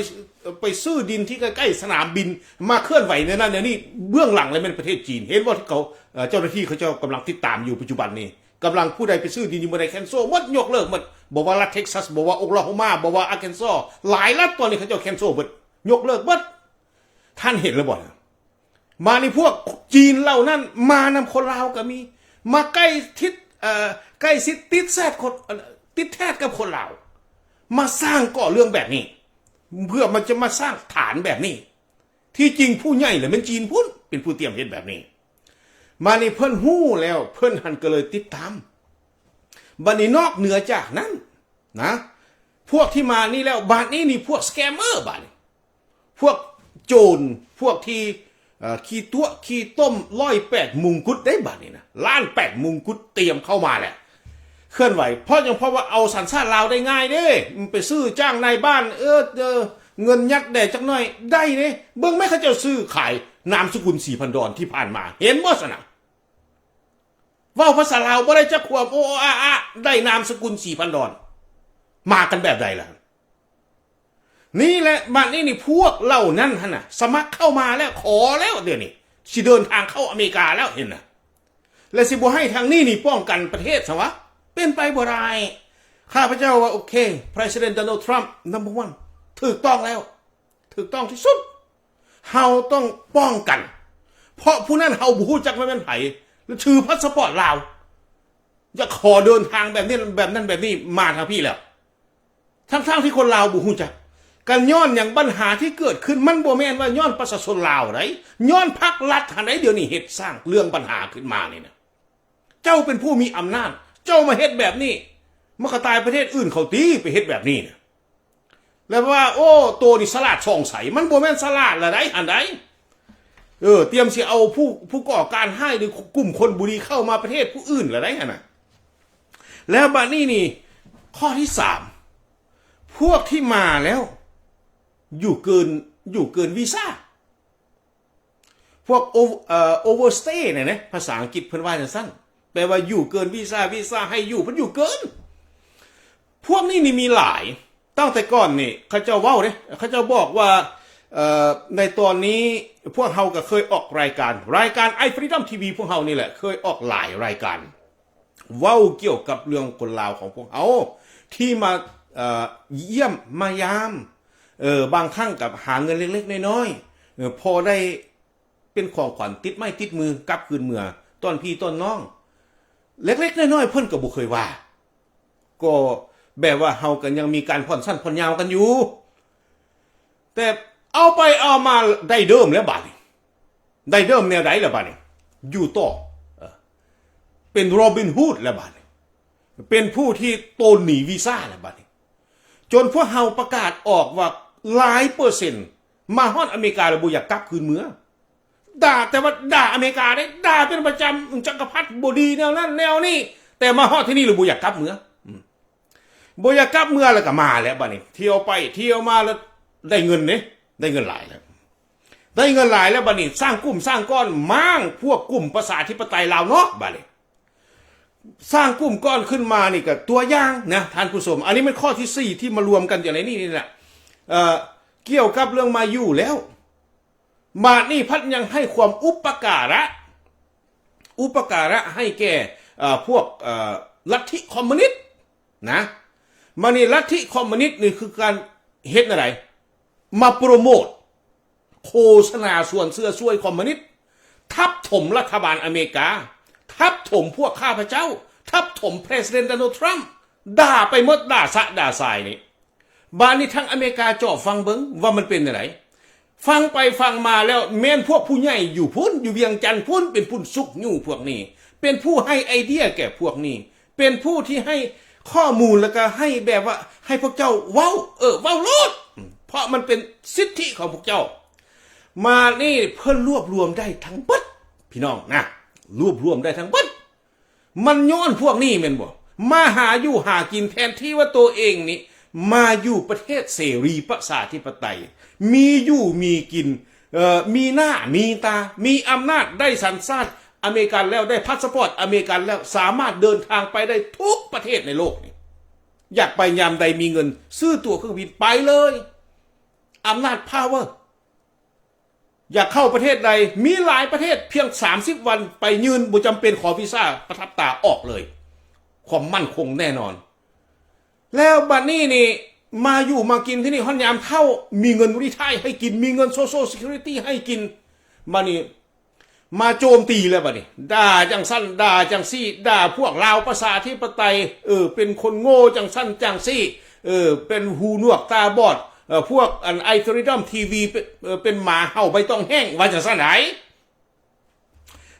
ໄປຊື້ດິນທີ່ໃກ້ໆສະໜາມບິນ ມາເຄື່ອນໄຫວແນວນັ້ນແນວນີ້. ເບື້ອງຫຼັງລະແມ່ນປະເທດຈີນ ເຫັນບໍ່ ທີ່ເຂົາ ເອີ ເຈົ້າໜ້າທີ່ເຂົາເຈົ້າກຳລັງຕິດຕາມຢູ່ປັດຈຸບັນນີ້. ກຳລັງຜູ້ໃດໄປຊື້ດິນຢູ່ເມືອງໃດ cancel ໝົດ ຍົກເລີກໝົດ. ບໍ່ວ່າລັດເທັກຊັສ ບໍ່ວ່າໂອຄລາໂຮມາ ບໍ່ວ່າອາເກັນຊໍ ຫຼາຍລັດຕອນນີ້ເຂົາເຈົ້າ cancel ໝົດ ຍົກເລີກໝົດ. ທ່ານເຫັນແລ້ວບໍ່? ມານີ້ພວກຈີນເຫຼົ່ານັ້ນມານຳຄົນລາວກໍມີ ມາໃກ້ຊິດ ເອີ ໃກ້ຊິດຕິດແຊດຄົນ ເອີ ຕິດແທດກັບຄົນລາວ ມາສ້າງກໍ່ເລື່ອງແບບນີ້ ເພື່ອມັນຈະມາສ້າງຖານແບບນີ້. ທີ່ຈິງຜູ້ໃຫຍ່ລະແມ່ນຈີນພຸ້ນ ເປັນຜູ້ຕຽມເຮັດແບບນີ້. ມານີ້ເພິ່ນຮູ້ແລ້ວ ເພິ່ນຫັ້ນກໍເລີຍຕິດຕາມ. ບັດນີ້ນອກເໜືອຈາກນັ້ນນະ ພວກທີ່ມານີ້ແລ້ວ ບາດນີ້ນີ້ພວກສະແກມເມີ ບາດນີ້ ພວກໂຈນ ພວກທີ່ ເອີ ຂີ້ຕົວະຂີ້ຕົມ ຮ້ອຍແປດມຸງກຸດເດ້ ບາດນີ້ນະ ລ້ານແປດມຸງກຸດຕຽມເຂົ້າມາແລ້ວ ເຄື່ອນໄຫວ. ເພາະຫຍັງ? ເພາະວ່າເອົາສັນຊາດລາວໄດ້ງ່າຍເດ້ ໄປຊື້ຈ້າງນາຍບ້ານ ເອີ ເອີ ເງິນຍັດແດ່ຈັກໜ້ອຍໄດ້ເດ້. ເບິ່ງແມ້ເຂົາເຈົ້າຊື້ຂາຍນາມສະກຸນສີພັນດອນທີ່ຜ່ານມາ ເຫັນບໍ່ຊັ້ນນະ? ເວົ້າພາສາລາວບໍ່ໄດ້ຈັກຄວາມ ໂອໂອອາອາ ໄດ້ນາມສະກຸນສີພັນດອນ ມາກັນແບບໃດລະ? ນີ້ແຫຼະ ບັດນີ້ນີ້ພວກເຫຼົ່ານັ້ນຫັ້ນນະ ສະໝັກເຂົ້າມາແລ້ວ ຂໍແລ້ວ ດຽວນີ້ຊິເດີນທາງເຂົ້າອາເມລິກາແລ້ວ ເຫັນນະ ແລະ ຊິບໍ່ໃຫ້ທາງນີ້ນີ້ປ້ອງກັນປະເທດຊະວະ? ເປັນໄປບໍ່ໄດ້. ຂ້າພະເຈົ້າວ່າ ໂອເຄ President Donald Trump number one ຖືກຕ້ອງແລ້ວ ຖືກຕ້ອງທີ່ສຸດ. ເຮົາຕ້ອງປ້ອງກັນ ເພາະຜູ້ນັ້ນເຮົາບໍ່ຮູ້ຈັກວ່າແມ່ນໃຜ ແລະ ຖືພາສະປອດລາວ ຢາກຂໍເດີນທາງແບບນີ້ ແບບນັ້ນແບບນີ້ ມາທາງພີ້ແລ້ວ ທັງໆທີ່ຄົນລາວບໍ່ຮູ້ຈັກ. ກໍຍ້ອນຫຍັງ? ບັນຫາທີ່ເກີດຂຶ້ນ ມັນບໍ່ແມ່ນວ່າຍ້ອນປະຊາຊົນລາວໃດ ຍ້ອນພັກລັດຫັ້ນໃດ ດຽວນີ້ເຮັດສ້າງເລື່ອງບັນຫາຂຶ້ນມານີ້ນະ. ເຈົ້າເປັນຜູ້ມີອຳນາດ ເຈົ້າມາເຮັດແບບນີ້ ມັນກໍຕາຍປະເທດອື່ນເຂົາຕິ ໄປເຮັດແບບນີ້ນະ. ແລ້ວວ່າ ໂອ້ ໂຕນີ້ສະຫຼາດຊ່ອງໃສ ມັນບໍ່ແມ່ນສະຫຼາດລະໃດ ອັນໃດ ເອີ ຕຽມຊິເອົາຜູ້ ຜູ້ກໍ່ການຮ້າຍ ຫຼື ກຸ່ມຄົນບໍ່ດີເຂົ້າມາປະເທດຜູ້ອື່ນລະໃດ ຫັ້ນນະ. ແລ້ວບາດນີ້ນີ້ ຂໍ້ທີສາມ ພວກທີ່ມາແລ້ວ ຢູ່ເກີນ ຢູ່ເກີນວີຊາ ພວກ ໂອ ເອີ overstay ນີ້ນະ ພາສາອັງກິດເພິ່ນວ່າຈັ່ງຊັ້ນ ແປວ່າຢູ່ເກີນວີຊາ ວີຊາໃຫ້ຢູ່ ເພິ່ນຢູ່ເກີນ. ພວກນີ້ນີ້ມີຫຼາຍ ຕັ້ງແຕ່ກ່ອນນີ້ ເຂົາເຈົ້າເວົ້າເດ້ ເຂົາເຈົ້າບອກວ່າ ເອີ ໃນຕອນນີ້ພວກເຮົາກໍເຄີຍອອກລາຍການ ລາຍການ iFreedom TV ພວກເຮົານີ້ແຫຼະ ເຄີຍອອກຫຼາຍລາຍການ ເວົ້າກ່ຽວກັບເລື່ອງຄົນລາວຂອງພວກເຮົາ ທີ່ມາ ເອີ ຢ້ຽມມາຢາມ ເອີ ບາງຄັ້ງກໍຫາເງິນເລັກໆນ້ອຍໆ ເອີ ພໍໄດ້ເປັນຂອງຂວັນຕິດໄມ້ຕິດມືກັບຄືນເມືອ ຕ້ອນພີ່ຕ້ອນນ້ອງ ເລັກໆນ້ອຍໆ ເພິ່ນກໍບໍ່ເຄີຍວ່າ ກໍແບບວ່າເຮົາກໍຍັງມີການຜ່ອນສັ້ນຜ່ອນຍາວກັນຢູ່ ແຕ່ເອົາໄປເອົາມາໄດ້ເດີມແລ້ວບາດນີ້ ໄດ້ເດີມແນວໃດລະບາດນີ້? ຢູ່ຕໍ່ ເອີ ເປັນໂຣບິນຮູດແລ້ວບາດນີ້ ເປັນຜູ້ທີ່ໂຕນໜີວີຊາແລ້ວບາດນີ້ ຈົນພວກເຮົາປະກາດອອກວ່າຫຼາຍເປີເຊັນ ມາຮອດອາເມລິກາແລ້ວບໍ່ຢາກກັບຄືນເມືອ ດ່າ ແຕ່ວ່າດ່າອາເມລິກາເດ້ ດ່າເປັນປະຈຳ ຈັກກະພັດບໍ່ດີແນວນັ້ນແນວນີ້ ແຕ່ມາຮອດທີ່ນີ້ແລ້ວບໍ່ຢາກກັບເມືອ ອືມ ບໍ່ຢາກກັບເມືອ ແລ້ວກໍມາແລ້ວບາດນີ້ ທ່ຽວໄປທ່ຽວມາແລ້ວໄດ້ເງິນເດ້ ໄດ້ເງິນຫຼາຍແລ້ວ ໄດ້ເງິນຫຼາຍແລ້ວບາດນີ້ ສ້າງກຸ່ມສ້າງກ້ອນ ມ້າງພວກກຸ່ມປະຊາທິປະໄຕລາວນອກບາດນີ້ ສ້າງກຸ່ມກ້ອນຂຶ້ນມານີ້ກໍຕົວຢ່າງນະທ່ານຜູ້ຊົມ ອັນນີ້ແມ່ນຂໍ້ທີສີ່ ທີ່ມາລວມກັນຢູ່ໃນນີ້ນີ້ນະ ເອີ ກ່ຽວກັບເລື່ອງມາຢູ່ແລ້ວ ບາດນີ້ພັດຍັງໃຫ້ຄວາມອຸປະກາລະ ອຸປະກາລະໃຫ້ແກ່ ເອີ ພວກ ເອີ ລັດທິຄອມມູນິດນະ ບາດນີ້ລັດທິຄອມມູນິດນີ້ຄືການເຮັດແນວໃດ? ມາໂປຣໂມດ ໂຄສະນາຊວນເຊື່ອຊ່ວຍຄອມມູນິດ ທັບຖົມລັດຖະບານອາເມລິກາ ທັບຖົມພວກຂ້າພະເຈົ້າ ທັບຖົມ President Donald Trump ດ່າໄປໝົດ ດ່າສະດ່າຊາຍນີ້ ບາດນີ້ທາງອາເມລິກາເຈາະຟັງເບິ່ງວ່າມັນເປັນແນວໃດ ຟັງໄປຟັງມາແລ້ວແມ່ນພວກຜູ້ໃຫຍ່ຢູ່ພຸ້ນ ຢູ່ວຽງຈັນພຸ້ນ ເປັນຜູ້ຊຸກຍູ້ພວກນີ້ ເປັນຜູ້ໃຫ້ໄອເດຍແກ່ພວກນີ້ ເປັນຜູ້ທີ່ໃຫ້ຂໍ້ມູນ ແລ້ວກໍໃຫ້ແບບວ່າໃຫ້ພວກເຈົ້າເວົ້າ ເອີ ເວົ້າໂລດ ເພາະມັນເປັນສິດທິຂອງພວກເຈົ້າ. ມານີ້ເພິ່ນລວບລວມໄດ້ທັງເບິດ ພີ່ນ້ອງນະ ລວບລວມໄດ້ທັງເບິດ ມັນຍ້ອນພວກນີ້ແມ່ນບໍ່? ມາຫາຢູ່ຫາກິນ ແທນທີ່ວ່າໂຕເອງນີ້ມາຢູ່ປະເທດເສລີປະຊາທິປະໄຕ ມີຢູ່ມີກິນ ເອີ ມີໜ້າມີຕາ ມີອຳນາດ ໄດ້ສັນຊາດອາເມລິກັນແລ້ວ ໄດ້ພາສະປອດອາເມລິກັນແລ້ວ ສາມາດເດີນທາງໄປໄດ້ທຸກປະເທດໃນໂລກນີ້ ຢາກໄປຍາມໃດ ມີເງິນຊື້ຕົ໋ວເຄື່ອງບິນໄປເລີຍ ອຳນາດ power ຢາກເຂົ້າປະເທດໃດ ມີຫຼາຍປະເທດ ພຽງສາມສິບວັນໄປຍື່ນ ບໍ່ຈຳເປັນຂໍວີຊາປະທັບຕາອອກເລີຍ. ຄວາມໝັ້ນຄົງແນ່ນອນ. ແລ້ວບັດນີ້ນີ້ ມາຢູ່ມາກິນທີ່ນີ້ ຮອດຍາມເຖົ້າ ມີເງິນຣີທາຍໃຫ້ກິນ ມີເງິນໂຊຊຽວຊີຄິວຣິຕີໃຫ້ກິນ ບັດນີ້ ມາໂຈມຕີແລ້ວບັດນີ້ ດ່າຈັ່ງຊັ້ນ ດ່າຈັ່ງຊີ້ ດ່າພວກລາວປະຊາທິປະໄຕ ເອີ ເປັນຄົນໂງ່ຈັ່ງຊັ້ນຈັ່ງຊີ້ ເອີ ເປັນຫູໜວກຕາບອດ ເອີ ພວກອັນ Eye Freedom ທີວີ ເປັນ ເອີ ເປັນໝາເຫົ່າໃບຕອງແຫ້ງ ວ່າຈັ່ງຊັ້ນໃດ໋.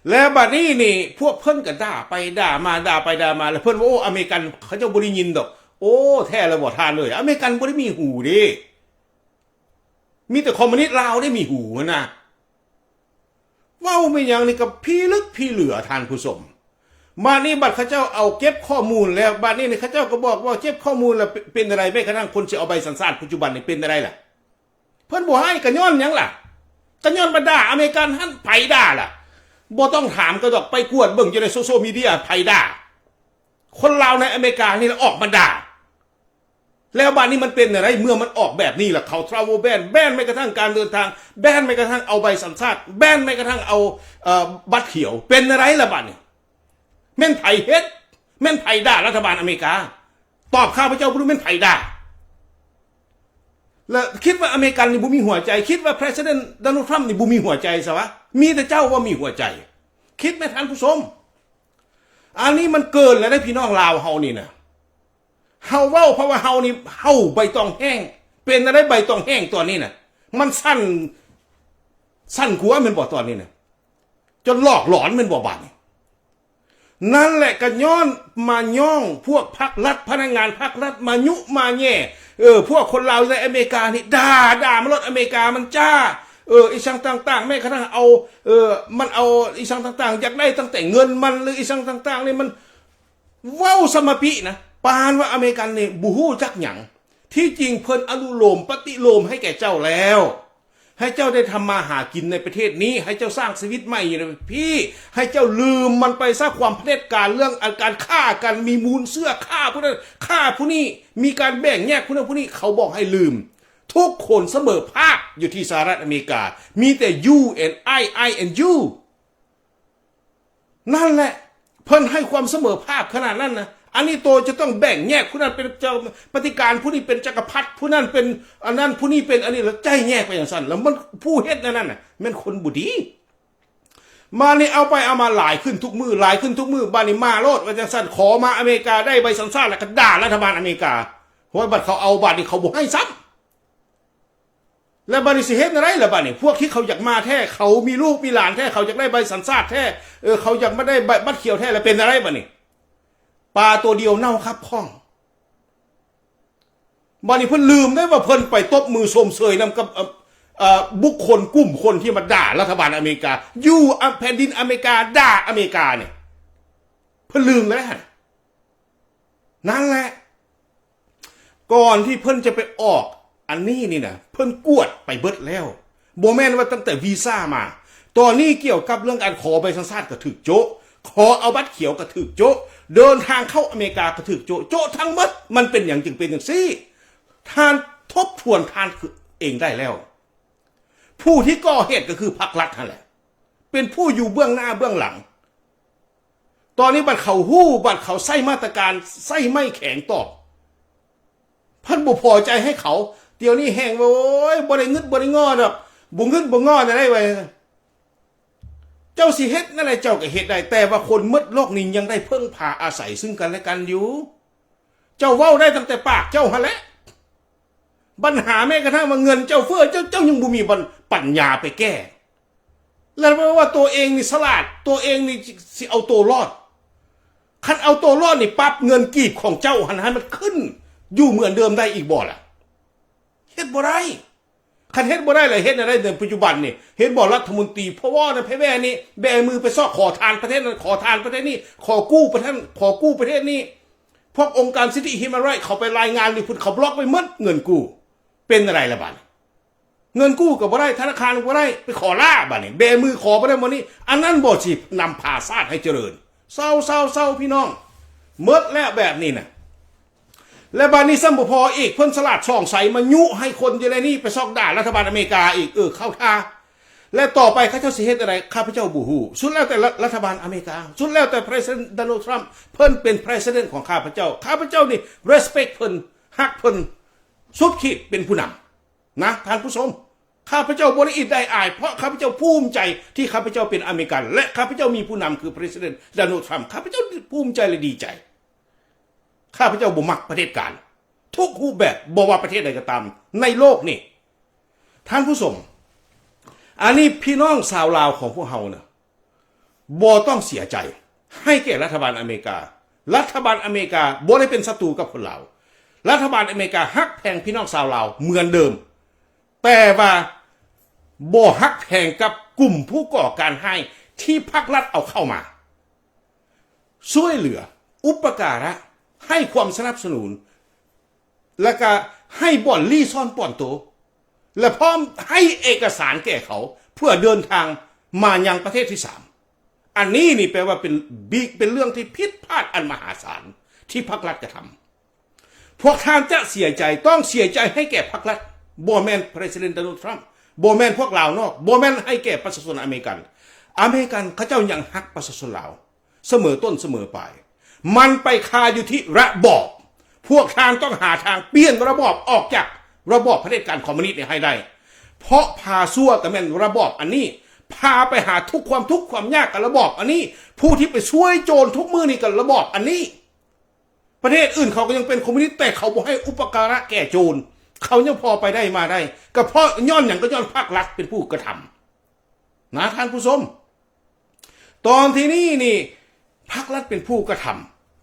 ແລ້ວບັດນີ້ນີ້ ພວກເພິ່ນກໍດ່າໄປດ່າມາ ດ່າໄປດ່າມາ ແລ້ວເພິ່ນວ່າ ໂອ້ ອາເມລິກັນເຂົາເຈົ້າບໍ່ໄດ້ຍິນດອກ. ໂອ້ ແທ້ແລ້ວບໍ່ທ່ານເອີຍ ອາເມລິກັນບໍ່ໄດ້ມີຫູເດ້ ມີແຕ່ຄອມມູນິດລາວໄດ້ມີຫູຫັ້ນນະ. ເວົ້າແມ່ນຫຍັງນີ້ກໍພິລຶກພິເຫຼືອທ່ານຜູ້ຊົມ. ບາດນີ້ບັດເຂົາເຈົ້າເອົາເກັບຂໍ້ມູນແລ້ວ ບາດນີ້ນີ້ເຂົາເຈົ້າກໍບອກວ່າເກັບຂໍ້ມູນແລ້ວເປັນ ເປັນຈັ່ງໃດ ແມ້ກະທັ່ງຄົນຊິເອົາໃບສັນຊາດປັດຈຸບັນນີ້ເປັນຈັ່ງໃດລະ? ເພິ່ນບໍ່ໃຫ້ກໍຍ້ອນຫຍັງລະ? ກໍຍ້ອນວ່າດ່າອາເມລິກັນຫັ້ນ ໃຜດ່າລະ? ບໍ່ຕ້ອງຖາມກໍດອກ ໄປກວດເບິ່ງຢູ່ໃນໂຊຊຽວມີເດຍ ໃຜດ່າ? ຄົນລາວໃນອາເມລິການີ້ລະອອກມາດ່າ. ແລ້ວບາດນີ້ມັນເປັນຈັ່ງໃດ ເມື່ອມັນອອກແບບນີ້ລະ ເຂົາ travel ban ແບນແມ້ກະທັ່ງການເດີນທາງ ແບນແມ້ກະທັ່ງເອົາໃບສັນຊາດ ແບນແມ້ກະທັ່ງເອົາ ເອີ ບັດຂຽວ ເປັນຈັ່ງໃດລະບາດນີ້? ແມ່ນໃຜເຮັດ? ແມ່ນໃຜດ່າລັດຖະບານອາເມລິກາ? ຕອບຂ້າພະເຈົ້າເບິ່ງດູ ແມ່ນໃຜດ່າ? ແລະ ຄິດວ່າອາເມລິກັນນີ້ບໍ່ມີຫົວໃຈ ຄິດວ່າ President Donald Trump ນີ້ບໍ່ມີຫົວໃຈຊະວະ ມີແຕ່ເຈົ້າວ່າມີຫົວໃຈ. ຄິດແມ້ທ່ານຜູ້ຊົມ ອັນນີ້ມັນເກີນແລ້ວເດ້ ພີ່ນ້ອງລາວເຮົານີ້ນະ. ເຮົາເວົ້າເພາະວ່າເຮົານີ້ເຫົ່າໃບຕອງແຫ້ງ. ເປັນຈັ່ງໃດໃບຕອງແຫ້ງຕອນນີ້ນະ? ມັນສັ່ນ ສັ່ນກົວແມ່ນບໍ່ຕອນນີ້ນະ? ຈົນຫຼອກຫຼອນແມ່ນບໍ່ບາດນີ້? ນັ້ນແຫຼະ ກະຍ້ອນມາຍ້ອງພວກພັກລັດ ພະນັກງານພັກລັດມາຍຸມາແຍ່ ເອີ ພວກຄົນລາວໃນອາເມລິການີ້ ດ່າ ດ່າມາໂລດ ອາເມລິກາມັນຈ້າ ເອີ ອີ່ສັງຕ່າງໆ ແມ້ກະທັ່ງເອົາ ເອີ ມັນເອົາອີ່ສັງຕ່າງໆ ຢາກໄດ້ຕັ້ງແຕ່ເງິນມັນ ຫຼື ອີ່ສັງຕ່າງໆ ນີ້ ມັນເວົ້າສະມາປິນະ ປານວ່າອາເມລິກັນນີ້ບໍ່ຮູ້ຈັກຫຍັງ. ທີ່ຈິງເພິ່ນອະນຸໂລມປະຕິໂລມໃຫ້ແກ່ເຈົ້າແລ້ວ ໃຫ້ເຈົ້າໄດ້ທຳມາຫາກິນໃນປະເທດນີ້ ໃຫ້ເຈົ້າສ້າງຊີວິດໃໝ່ຢູ່ໃນພີ້ ໃຫ້ເຈົ້າລືມມັນໄປຊະ ຄວາມຜະເດັດການ ເລື່ອງອັນການຂ້າກັນ ມີມູນເຊື້ອຂ້າຜູ້ນັ້ນຂ້າຜູ້ນີ້ ມີການແບ່ງແຍກຜູ້ນັ້ນຜູ້ນີ້ ເຂົາບອກໃຫ້ລືມ. ທຸກຄົນສະເໝີພາບຢູ່ທີ່ສະຫະລັດອາເມລິກາ ມີແຕ່ you and I, I and you. ນັ້ນແຫຼະ ເພິ່ນໃຫ້ຄວາມສະເໝີພາບຂະໜາດນັ້ນນະ. ອັນນີ້ໂຕຈະຕ້ອງແບ່ງແຍກ ຜູ້ນັ້ນເປັນເຈົ້າປະຕິການ ຜູ້ນີ້ເປັນຈັກກະພັດ ຜູ້ນັ້ນເປັນອັນນັ້ນ ຜູ້ນີ້ເປັນອັນນີ້ ແລ້ວໄຈ້ແຍກໄປຈັ່ງຊັ້ນ ແລ້ວມັນ ຜູ້ເຮັດອັນນັ້ນນະ ແມ່ນຄົນບໍ່ດີ. ມານີ້ເອົາໄປເອົາມາຫຼາຍຂຶ້ນທຸກມື້ ຫຼາຍຂຶ້ນທຸກມື້ ບາດນີ້ມາໂລດວ່າຈັ່ງຊັ້ນ ຂໍມາອາເມລິກາ ໄດ້ໃບສັນຊາດ ແລ້ວກໍດ່າລັດຖະບານອາເມລິກາ. ໂຫຍ ບັດເຂົາເອົາ ບາດນີ້ເຂົາບໍ່ໃຫ້ຊ້ຳ. ແລ້ວບາດນີ້ຊິເຮັດແນວໃດລະບາດນີ້? ພວກທີ່ເຂົາຢາກມາແທ້ ເຂົາມີລູກມີຫຼານແທ້ ເຂົາຢາກໄດ້ໃບສັນຊາດແທ້ ເອີ ເຂົາຢາກມາໄດ້ໃບ ບັດຂຽວແທ້ ແລ້ວເປັນແນວໃດບາດນີ້? ປາຕົວດຽວເນົ່າຄັບຂ້ອງ. ບາດນີ້ເພິ່ນລືມໄດ້ວ່າເພິ່ນໄປຕົບມືຊົມເຊີຍນຳກັບ ເອີ ເອີ ບຸກຄົນກຸ່ມຄົນທີ່ມາດ່າລັດຖະບານອາເມລິກາ ຢູ່ ອາ ແຜ່ນດິນອາເມລິກາ ດ່າອາເມລິການີ້ ເພິ່ນລືມໄດ້ຫັ້ນ. ນັ້ນແຫຼະ ກ່ອນທີ່ເພິ່ນຈະໄປອອກອັນນີ້ນີ້ນະ ເພິ່ນກວດໄປເບິດແລ້ວ. ບໍ່ແມ່ນວ່າຕັ້ງແຕ່ວີຊາມາ ຕອນນີ້ກ່ຽວກັບເລື່ອງການຂໍໃບສັນຊາດກໍຖືກໂຈະ ຂໍເອົາບັດຂຽວກໍຖືກໂຈະ ເດີນທາງເຂົ້າອາເມລິກາກໍຖືກໂຈະ ໂຈະທັງໝົດ. ມັນເປັນຫຍັງຈຶ່ງເປັນຈັ່ງຊີ້? ທ່ານທົບທວນທ່ານເອງໄດ້ແລ້ວ. ຜູ້ທີ່ກໍ່ເຫດກໍຄືພັກລັດຫັ້ນແຫຼະ ເປັນຜູ້ຢູ່ເບື້ອງໜ້າເບື້ອງຫຼັງ. ຕອນນີ້ບັດເຂົາຮູ້ ບັດເຂົາໃຊ້ມາດຕະການ ໃຊ້ໄມ້ແຂງຕອບ ເພິ່ນບໍ່ພໍໃຈໃຫ້ເຂົາ. ດຽວນີ້ແຮ່ງວ່າ ໂອ້ຍ ບໍ່ໄດ້ງຶດບໍ່ໄດ້ງໍດອກ ບໍ່ງຶດບໍ່ງໍແນວໃດວ່າ. ເຈົ້າຊິເຮັດແນວໃດເຈົ້າກໍເຮັດໄດ້ ແຕ່ວ່າຄົນໝົດໂລກນີ້ຍັງໄດ້ເພິ່ງພາອາໄສຊຶ່ງກັນແລະກັນຢູ່. ເຈົ້າເວົ້າໄດ້ຕັ້ງແຕ່ປາກເຈົ້າຫັ້ນແຫຼະ. ບັນຫາແມ້ກະທັ່ງວ່າເງິນເຈົ້າເຟີ້ ເຈົ້າ ເຈົ້າຍັງບໍ່ມີບັນ ປັນຍາໄປແກ້ ແລ້ວວ່າ ວ່າຕົວເອງນີ້ສະຫຼາດ ຕົວເອງນີ້ຊິ ຊິເອົາໂຕລອດ. ຄັນເອົາໂຕລອດນີ້ ປັບເງິນກີບຂອງເຈົ້າຫັ້ນໃຫ້ມັນຂຶ້ນຢູ່ເໝືອນເດີມໄດ້ອີກບໍ່ລະ? ເຮັດບໍ່ໄດ້. ຄັນເຮັດບໍ່ໄດ້ລະເຮັດແນວໃດໃນປັດຈຸບັນນີ້? ເຫັນບໍ່ ລັດຖະມົນຕີ ພະວໍ ນັ້ນ ແພແວ ນີ້ ແບມືໄປຊອກຂໍທານປະເທດນັ້ນ ຂໍທານປະເທດນີ້ ຂໍກູ້ປະເທດ ຂໍກູ້ປະເທດນີ້. ພວກອົງການສິດທິ Human Rights ເຂົາໄປລາຍງານຢູ່ພຸ້ນ ເຂົາບລັອກໄວ້ໝົດເງິນກູ້. ເປັນຈັ່ງໃດລະບາດນີ້? ເງິນກູ້ກໍບໍ່ໄດ້ ທະນາຄານກໍບໍ່ໄດ້ ໄປຂໍລ້າບາດນີ້ ແບມືຂໍບໍ່ໄດ້ໝົດນີ້. ອັນນັ້ນບໍ່ຊິນຳພາຊາດໃຫ້ຈະເລີນ? ເຊົາ ເຊົາ ເຊົາ ພີ່ນ້ອງ ໝົດແລ້ວແບບນີ້ນະ. ແລະບາດນີ້ຊ້ຳບໍ່ພໍອີກ ເພິ່ນສະຫຼາດສ່ອງໃສມາຍຸໃຫ້ຄົນຢູ່ໃນນີ້ໄປຊອກດ່າລັດຖະບານອາເມລິກາອີກ. ເອີ ເຂົ້າທ່າ. ແລະ ຕໍ່ໄປເຂົາເຈົ້າຊິເຮັດແນວໃດ ຂ້າພະເຈົ້າບໍ່ຮູ້. ສຸດແລ້ວແຕ່ລັດ ລັດຖະບານອາເມລິກາ, ສຸດແລ້ວແຕ່ President Donald Trump ເພິ່ນເປັນ President ຂອງຂ້າພະເຈົ້າ. ຂ້າພະເຈົ້ານີ້ respect ເພິ່ນ, ຮັກເພິ່ນສຸດຂີດ ເປັນຜູ້ນຳນະທ່ານຜູ້ຊົມ. ຂ້າພະເຈົ້າບໍ່ໄດ້ອິດໄດ້ອາຍ ເພາະຂ້າພະເຈົ້າພູມໃຈທີ່ຂ້າພະເຈົ້າເປັນອາເມລິກັນ ແລະ ຂ້າພະເຈົ້າມີຜູ້ນຳຄື President Donald Trump. ຂ້າພະເຈົ້າພູມໃຈ ແລະ ດີໃຈ. ຂ້າພະເຈົ້າບໍ່ມັກຜະເດັດການທຸກຮູບແບບ, ບໍ່ວ່າປະເທດໃດກໍຕາມໃນໂລກນີ້. ທ່ານຜູ້ຊົມ, ອັນນີ້ພີ່ນ້ອງຊາວລາວຂອງພວກເຮົານະ ບໍ່ຕ້ອງເສຍໃຈໃຫ້ແກ່ລັດຖະບານອາເມລິກາ. ລັດຖະບານອາເມລິກາບໍ່ໄດ້ເປັນສັດຕູກັບຄົນລາວ. ລັດຖະບານອາເມລິກາຮັກແພງພີ່ນ້ອງຊາວລາວເໝືອນເດີມ, ແຕ່ວ່າບໍ່ຮັກແພງກັບກຸ່ມຜູ້ກໍ່ການຮ້າຍທີ່ພັກລັດເອົາເຂົ້າມາ ຊ່ວຍເຫຼືອ ອຸປະກາລະ ໃຫ້ຄວາມສະໜັບສະໜູນ ແລະ ກະໃຫ້ບ່ອນລີ້ຊ່ອນປ່ອນໂຕ ແລະ ພ້ອມໃຫ້ເອກະສານແກ່ເຂົາເພື່ອເດີນທາງມາຍັງປະເທດທີສາມ. ອັນນີ້ນີ້ແປວ່າເປັນບິ ເປັນເລື່ອງທີ່ຜິດພາດອັນມະຫາສານທີ່ພັກລັດກະທຳ. ພວກທ່ານຈະເສຍໃຈ, ຕ້ອງເສຍໃຈໃຫ້ແກ່ພັກລັດ, ບໍ່ແມ່ນ President Donald Trump, ບໍ່ແມ່ນພວກລາວນອກ, ບໍ່ແມ່ນໃຫ້ແກ່ປະຊາຊົນອາເມລິກັນ. ອາເມລິກັນເຂົາເຈົ້າຍັງຮັກປະຊາຊົນລາວ ສະເໝີຕົ້ນສະເໝີປາຍ. ມັນໄປຄາຢູ່ທີ່ລະບອບ. ພວກທ່ານຕ້ອງຫາທາງປ່ຽນລະບອບອອກຈາກລະບອບຜະເດັດການຄອມມູນິດນີ້ໃຫ້ໄດ້. ເພາະພາຊົ່ວກໍແມ່ນລະບອບອັນນີ້, ພາໄປຫາທຸກຄວາມທຸກຄວາມຍາກກໍລະບອບອັນນີ້, ຜູ້ທີ່ໄປຊ່ວຍໂຈນທຸກມື້ນີ້ກໍລະບອບອັນນີ້. ປະເທດອື່ນເຂົາກໍຍັງເປັນຄອມມູນິດ, ແຕ່ເຂົາບໍ່ໃຫ້ອຸປະກາລະແກ່ໂຈນ, ເຂົາຍັງພໍໄປໄດ້ມາໄດ້. ກໍເພາະຍ້ອນຫຍັງ? ກໍຍ້ອນພັກລັດເປັນຜູ້ກະທຳນະທ່ານຜູ້ຊົມ. ຕອນທີ່ນີ້ນີ້ ພັກລັດເປັນຜູ້ກະທຳ,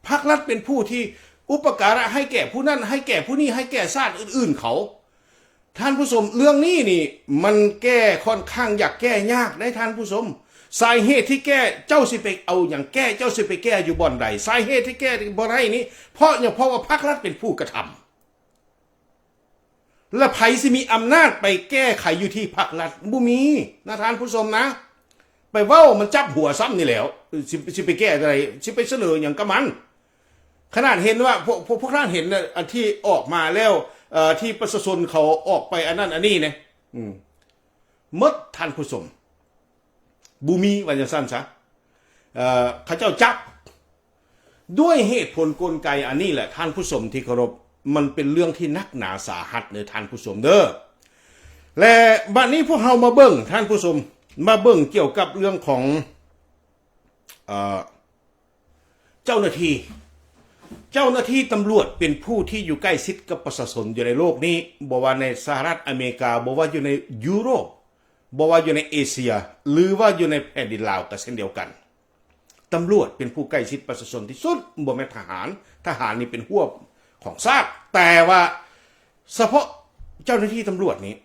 ພັກລັດເປັນຜູ້ທີ່ອຸປະກາລະໃຫ້ແກ່ຜູ້ນັ້ນ ໃຫ້ແກ່ຜູ້ນີ້ ໃຫ້ແກ່ຊາດອື່ນໆເຂົາ. ທ່ານຜູ້ຊົມ, ເລື່ອງນີ້ນີ້ ມັນແກ້ ຄ່ອນຂ້າງຢາກແກ້ຍາກເດ້ທ່ານຜູ້ຊົມ. ສາເຫດທີ່ແກ້ ເຈົ້າຊິໄປເອົາຫຍັງແກ້? ເຈົ້າຊິໄປແກ້ຢູ່ບ່ອນໃດ? ສາເຫດທີ່ແກ້ບໍ່ໄດ້ນີ້ ເພາະຫຍັງ? ເພາະວ່າພັກລັດເປັນຜູ້ກະທຳ. ແລະ ໃຜຊິມີອຳນາດໄປແກ້ໄຂຢູ່ທີ່ພັກລັດ? ບໍ່ມີນະທ່ານຜູ້ຊົມນະ. ໄປເວົ້າມັນຈັບຫົວຊ້ຳນີ້ແຫຼ້ວ. ຊິ ຊິໄປແກ້ຈັ່ງໃດ? ຊິໄປສະເໜີຫຍັງກັບມັນ? ຂະໜາດເຫັນວ່າ ພວກ ພວກ ພວກທ່ານເຫັນນະ ອັນທີ່ອອກມາແລ້ວ ເອີ ທີ່ປະຊາຊົນເຂົາອອກໄປອັນນັ້ນອັນນີ້ນະ ອືມ ໝົດທ່ານຜູ້ຊົມ. ບໍ່ມີ ວ່າຈັ່ງຊັ້ນຊະ. ເອີ ເຂົາເຈົ້າຈັບ ດ້ວຍເຫດຜົນກົນໄກອັນນີ້ແຫຼະທ່ານຜູ້ຊົມທີ່ເຄົາລົບ, ມັນເປັນເລື່ອງທີ່ໜັກໜາສາຫັດເດີທ່ານຜູ້ຊົມເດີ. ແລະ ບັດນີ້ພວກເຮົາມາເບິ່ງ ທ່ານຜູ້ຊົມ ມາເບິ່ງກ່ຽວກັບເລື່ອງຂອງ ເອີ ເຈົ້າໜ້າທີ່ ເຈົ້າໜ້າທີ່ຕຳຫຼວດເປັນຜູ້ທີ່ຢູ່ໃກ້ຊິດກັບປະຊາຊົນຢູ່ໃນໂລກນີ້, ບໍ່ວ່າໃນສະຫະລັດອາເມລິກາ, ບໍ່ວ່າຢູ່ໃນຢູໂຣບ, ບໍ່ວ່າຢູ່ໃນເອເຊຍ ຫຼືວ່າຢູ່ໃນແຜ່ນດິນລາວກໍເຊັ່ນດຽວກັນ. ຕຳຫຼວດເປັນຜູ້ໃກ້ຊິດປະຊາຊົນທີ່ສຸດ, ບໍ່ແມ່ນທະຫານ. ທະຫານນີ້ເປັນຫົວຂອງຊາດ, ແຕ່ວ່າສະເພາະເຈົ້າໜ້າທີ່ຕຳຫຼວດນີ້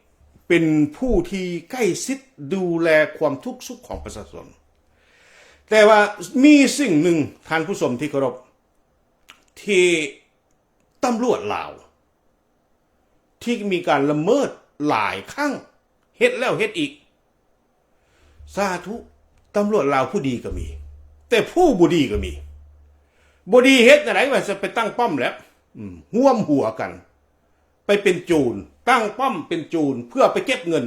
ເປັນຜູ້ທີ່ໃກ້ຊິດດູແລຄວາມທຸກສຸກຂອງປະຊາຊົນ. ແຕ່ວ່າມີສິ່ງໜຶ່ງທ່ານຜູ້ຊົມທີ່ເຄົາລົບ, ທີ່ຕຳຫຼວດລາວ ທີ່ມີການລະເມີດຫຼາຍຄັ້ງ ເຮັດແລ້ວເຮັດອີກ. ສາທຸ, ຕຳຫຼວດລາວຜູ້ດີກໍມີ, ແຕ່ຜູ້ບໍ່ດີກໍມີ. ບໍ່ດີເຮັດແນວໃດ? ວ່າຈະໄປຕັ້ງປ້ອມແລ້ວ ອືມ ຮ່ວມຫົວກັນ ໄປເປັນໂຈນ, ຕັ້ງປ້ອມເປັນໂຈນ ເພື່ອໄປເກັບເງິນ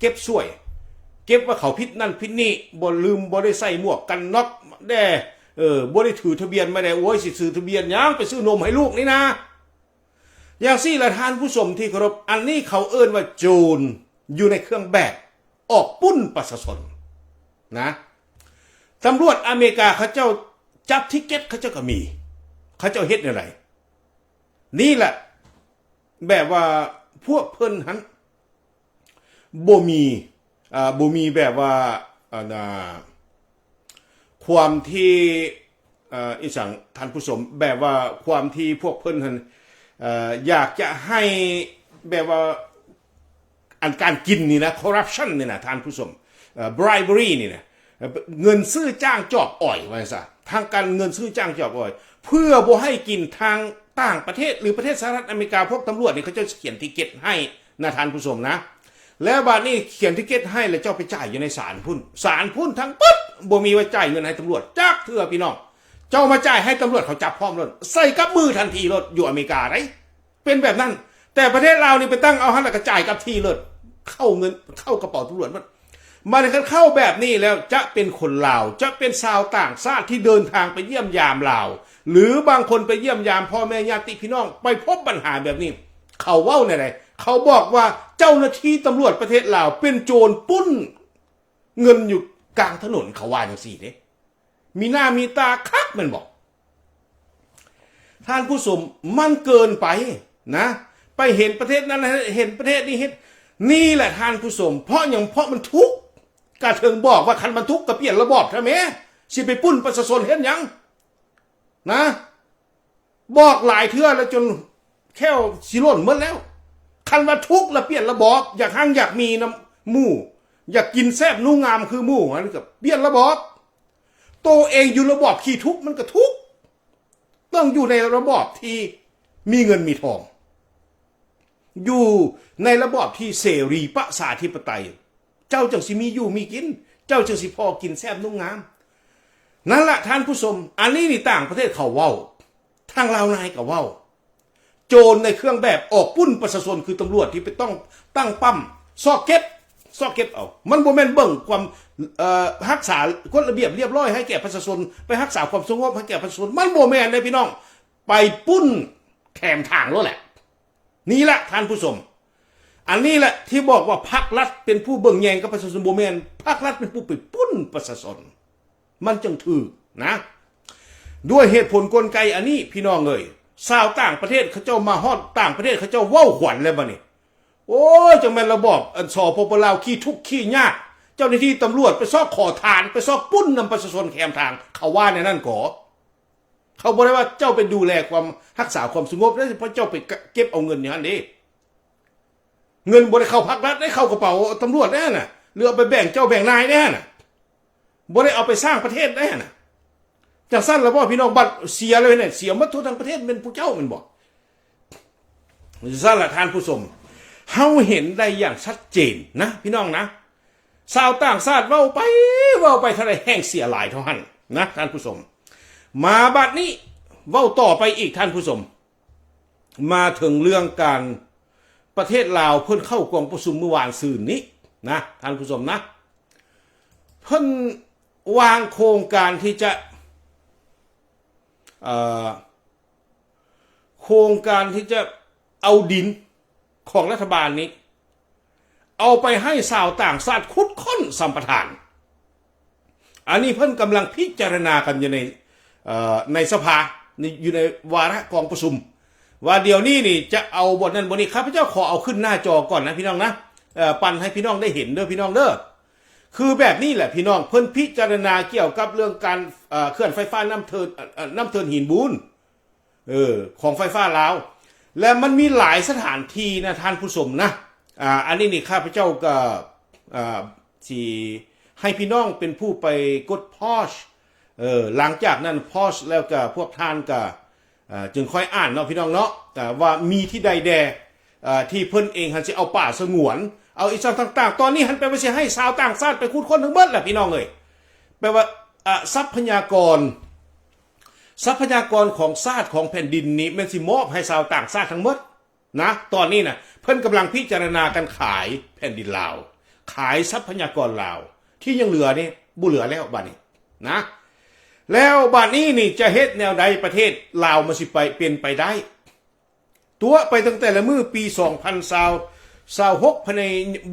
ເກັບສວຍ, ເກັບວ່າເຂົາຜິດນັ້ນຜິດນີ້, ບໍ່ລືມ ບໍ່ໄດ້ໃສ່ໝວກກັນນັອກແດ່, ເອີ ບໍ່ໄດ້ຖືທະບຽນມາແດ່. ໂອ້ຍ ຊິຖືທະບຽນຫຍັງ? ໄປຊື້ນົມໃຫ້ລູກນີ້ນາ. ຢ່າງຊີ້ລະທ່ານຜູ້ຊົມທີ່ເຄົາລົບ, ອັນນີ້ເຂົາເອີ້ນວ່າໂຈນຢູ່ໃນເຄື່ອງແບບ ອອກປຸ້ນປະຊາຊົນນະ. ຕຳຫຼວດອາເມລິກາເຂົາເຈົ້າຈັບທິກເກັດເຂົາເຈົ້າກໍມີ, ເຂົາເຈົ້າເຮັດແນວໃດ? ນີ້ແຫຼະ ແບບວ່າພວກເພິ່ນຫັ້ນ ບໍ່ມີ ເອີ ບໍ່ມີແບບວ່າ ອັນ ອາ ຄວາມທີ່ ເອີ ອີຫຍັງທ່ານຜູ້ຊົມ, ແບບວ່າຄວາມທີ່ພວກເພິ່ນຫັ້ນ ເອີ ຢາກຈະໃຫ້ແບບວ່າ ອັນການກິນນີ້ນະ ຄໍຣັບຊັນນີ້ນະທ່ານຜູ້ຊົມ, ເອີ ບຣາຍເບີຣີນີ້ນະ ເອີ ເງິນຊື້ຈ້າງຈອບອອຍ ວ່າຊັ້ນຊະ, ທາງການເງິນຊື້ຈ້າງຈອບອອຍ ເພື່ອບໍ່ໃຫ້ກິນ. ທາງຕ່າງປະເທດ ຫຼື ປະເທດສະຫະລັດອາເມລິກາ ພວກຕຳຫຼວດນີ້ເຂົາເຈົ້າຂຽນຕິເກັດໃຫ້ນະທ່ານຜູ້ຊົມນະ. ແລ້ວບາດນີ້ຂຽນຕິເກັດໃຫ້ ແລ້ວເຈົ້າໄປຈ່າຍຢູ່ໃນສານພຸ້ນ, ສານພຸ້ນທັງເບິດ ບໍ່ມີວ່າຈ່າຍເງິນໃຫ້ຕຳຫຼວດຈັກເທື່ອພີ່ນ້ອງ. ເຈົ້າມາຈ່າຍໃຫ້ຕຳຫຼວດເຂົາຈັບພ້ອມໂລດ, ໃສ່ກັບມືທັນທີໂລດ, ຢູ່ອາເມລິກາໃດ. ເປັນແບບນັ້ນ. ແຕ່ປະເທດລາວນີ້ໄປຕັ້ງເອົາຫັ້ນ ແລ້ວກໍຈ່າຍກັບທີ່ໂລດ, ເຂົ້າເງິນ ເຂົ້າກະເປົາຕຳຫຼວດໝົດ. ບາດນີ້ຄັນເຂົ້າແບບນີ້ແລ້ວ ຈະເປັນຄົນລາວ ຈະເປັນຊາວຕ່າງຊາດທີ່ເດີນທາງໄປຢ້ຽມຢາມລາວ ຫຼືບາງຄົນໄປຢ້ຽມຢາມພໍ່ແມ່ຍາດຕິພີ່ນ້ອງ ໄປພົບບັນຫາແບບນີ້ ເຂົາເວົ້າແນວໃດ? ເຂົາບອກວ່າເຈົ້າໜ້າທີ່ຕຳຫຼວດປະເທດລາວເປັນໂຈນປຸ້ນເງິນຢູ່ກາງຖະໜົນ ເຂົາວ່າຈັ່ງຊີ້ເດ້. ມີໜ້າມີຕາຄັກແມ່ນບໍ່? ທ່ານຜູ້ຊົມ ມັນເກີນໄປນະ ໄປເຫັນປະເທດນັ້ນເຮັດ ເຫັນປະເທດນີ້ເຮັດ ນີ້ແຫຼະທ່ານຜູ້ຊົມ ເພາະຫຍັງ? ເພາະມັນທຸກ ກະເຖິງບອກວ່າຄັນມັນທຸກກະປ່ຽນລະບອບຊະແມ້ ຊິໄປປຸ້ນປະຊາຊົນເຮັດຫຍັງນະ? ບອກຫຼາຍເທື່ອແລ້ວຈົນແຂ້ວຊິຫຼົ່ນໝົດແລ້ວ ຄັນວ່າທຸກລະປ່ຽນລະບອບ ຢາກຮັ່ງຢາກມີນຳໝູ່ ຢາກກິນແຊບນຸງງາມຄືໝູ່ ອັນນີ້ກະປ່ຽນລະບອບ ໂຕເອງຢູ່ລະບອບຂີ້ທຸກມັນກະທຸກ ຕ້ອງຢູ່ໃນລະບອບທີ່ມີເງິນມີທອງ ຢູ່ໃນລະບອບທີ່ເສລີປະຊາທິປະໄຕ ເຈົ້າຈັ່ງຊິມີຢູ່ມີກິນ ເຈົ້າຈຶ່ງຊິພໍກິນແຊບນຸງງາມ ນັ້ນລະທ່ານຜູ້ຊົມ ອັນນີ້ນີ້ຕ່າງປະເທດເຂົາເວົ້າ ທາງລາວນາຍກະເວົ້າ ໂຈນໃນເຄື່ອງແບບອອກປຸ້ນປະຊາຊົນ ຄືຕຳຫຼວດທີ່ໄປຕ້ອງຕັ້ງປ້ຳຊອກເກັບ ຊອກເກັບເອົາ ມັນບໍ່ແມ່ນເບິ່ງຄວາມ ເອີ ຮັກສາກົດລະບຽບລຽບຮ້ອຍໃຫ້ແກ່ປະຊາຊົນ ໄປຮັກສາຄວາມສະຫງົບໃຫ້ແກ່ປະຊາຊົນ ມັນບໍ່ແມ່ນເດ້ພີ່ນ້ອງ ໄປປຸ້ນແຄມທາງໂລດແຫຼະ. ນີ້ລະທ່ານຜູ້ຊົມ ອັນນີ້ແຫຼະທີ່ບອກວ່າພັກລັດເປັນຜູ້ເບິ່ງແຍງກັບປະຊາຊົນ ບໍ່ແມ່ນ ພັກລັດເປັນຜູ້ໄປປຸ້ນປະຊາຊົນ ມັນຈຶ່ງຖືກນະ ດ້ວຍເຫດຜົນກົນໄກອັນນີ້ ພີ່ນ້ອງເອີຍ ຊາວຕ່າງປະເທດເຂົາເຈົ້າມາຮອດຕ່າງປະເທດ ເຂົາເຈົ້າເວົ້າຂວັນແລ້ວບາດນີ້ ໂອ້ຍ ຈັ່ງແມ່ນລະບອບ ອັນ ສປປ ລາວ ຂີ້ທຸກຂີ້ຍາກ ເຈົ້າໜ້າທີ່ຕຳຫຼວດໄປຊອກຂໍທານ ໄປຊອກປຸ້ນນຳປະຊາຊົນແຄມທາງ ເຂົາວ່າແນວນັ້ນກໍ ເຂົາບໍ່ໄດ້ວ່າເຈົ້າໄປດູແລຄວາມ ຮັກສາຄວາມສະຫງົບເດ້ ເພາະເຈົ້າໄປເກັບເອົາເງິນຢູ່ຫັ້ນເດ້ ເງິນບໍ່ໄດ້ເຂົ້າພັກລັດເດ້ ເຂົ້າກະເປົາຕຳຫຼວດເດ້ຫັ້ນນະ ຫຼືເອົາໄປແບ່ງເຈົ້າແບ່ງນາຍເດ້ຫັ້ນນະ ບໍ່ໄດ້ເອົາໄປສ້າງປະເທດເດ້ຫັ້ນນະ ຈັ່ງຊັ້ນລະບໍ່ພີ່ນ້ອງ ບັດເສຍແລ້ວເຮັດໃດ ເສຍໝົດທົ່ວທັງປະເທດແມ່ນຜູ້ເຈົ້າແມ່ນບໍ່? ຊັ້ນລະທ່ານຜູ້ຊົມ ເຮົາເຫັນໄດ້ຢ່າງຊັດເຈນນະພີ່ນ້ອງນະ ຊາວຕ່າງຊາດເວົ້າໄປເວົ້າໄປເທົ່າໃດແຮ່ງເສຍຫຼາຍເທົ່າຫັ້ນນະທ່ານຜູ້ຊົມ ມາບັດນີ້ເວົ້າຕໍ່ໄປອີກທ່ານຜູ້ຊົມ ມາເຖິງເລື່ອງການ ປະເທດລາວເພິ່ນເຂົ້າກອງປະຊຸມມື້ວານຊືນນີ້ນະທ່ານຜູ້ຊົມນະ ເພິ່ນວາງໂຄງການທີ່ຈະ ເອີ ໂຄງການທີ່ຈະເອົາດິນຂອງລັດຖະບານນີ້ ເອົາໄປໃຫ້ຊາວຕ່າງຊາດຂຸດຄົ້ນສຳປະທານ ອັນນີ້ເພິ່ນກຳລັງພິຈາລະນາກັນຢູ່ໃນ ເອີ ໃນສະພາ ໃນ ຢູ່ໃນວາລະກອງປະຊຸມ ວ່າດຽວນີ້ນີ້ຈະເອົາບ່ອນນັ້ນບ່ອນນີ້ ຂ້າພະເຈົ້າຂໍເອົາຂຶ້ນໜ້າຈໍກ່ອນນະພີ່ນ້ອງນະ ເອີ ປັ່ນໃຫ້ພີ່ນ້ອງໄດ້ເຫັນເດີພີ່ນ້ອງເດີ ຄືແບບນີ້ແຫຼະພີ່ນ້ອງ ເພິ່ນພິຈາລະນາກ່ຽວກັບເລື່ອງການ ເອີ ເຂື່ອນໄຟຟ້ານ້ຳເທີນ ເອີ ນ້ຳເທີນຫີນບູນ ເອີ ຂອງໄຟຟ້າລາວ ແລະ ມັນມີຫຼາຍສະຖານທີ່ນະທ່ານຜູ້ຊົມນະ ອາ ອັນນີ້ນີ້ຂ້າພະເຈົ້າກະ ອາ ຊິໃຫ້ພີ່ນ້ອງເປັນຜູ້ໄປກົດ pause ເອີ ຫຼັງຈາກນັ້ນ pause ແລ້ວກະພວກທ່ານກະ ອາ ຈຶ່ງຄ່ອຍອ່ານເນາະພີ່ນ້ອງເນາະ ອາ ວ່າມີທີ່ໃດແດ່ ອາ ທີ່ເພິ່ນເອງຫັ້ນຊິເອົາປ່າສະຫງວນ ເອົາອີ່ຫຍັງຕ່າງໆ ຕອນນີ້ຫັ້ນແປວ່າຊິໃຫ້ຊາວຕ່າງຊາດໄປຂຸດຄົ້ນທັງໝົດແຫຼະພີ່ນ້ອງເອີຍ ແປວ່າ ອາ ຊັບພະຍາກອນ ຊັບພະຍາກອນຂອງຊາດຂອງແຜ່ນດິນນີ້ແມ່ນຊິມອບໃຫ້ຊາວຕ່າງຊາດທັງໝົດນະ ຕອນນີ້ນະ ເພິ່ນກຳລັງພິຈາລະນາການຂາຍແຜ່ນດິນລາວ ຂາຍຊັບພະຍາກອນລາວ ທີ່ຍັງເຫຼືອນີ້ ບໍ່ເຫຼືອແລ້ວບາດນີ້ນະ ແລ້ວບາດນີ້ນີ້ຈະເຮັດແນວໃດປະເທດລາວມັນຊິໄປ ເປັນໄປໄດ້ ຕົວະໄປຕັ້ງແຕ່ລະມື້ ປີສອງພັນຊາວ ຊາວຫົກ ພາຍໃນ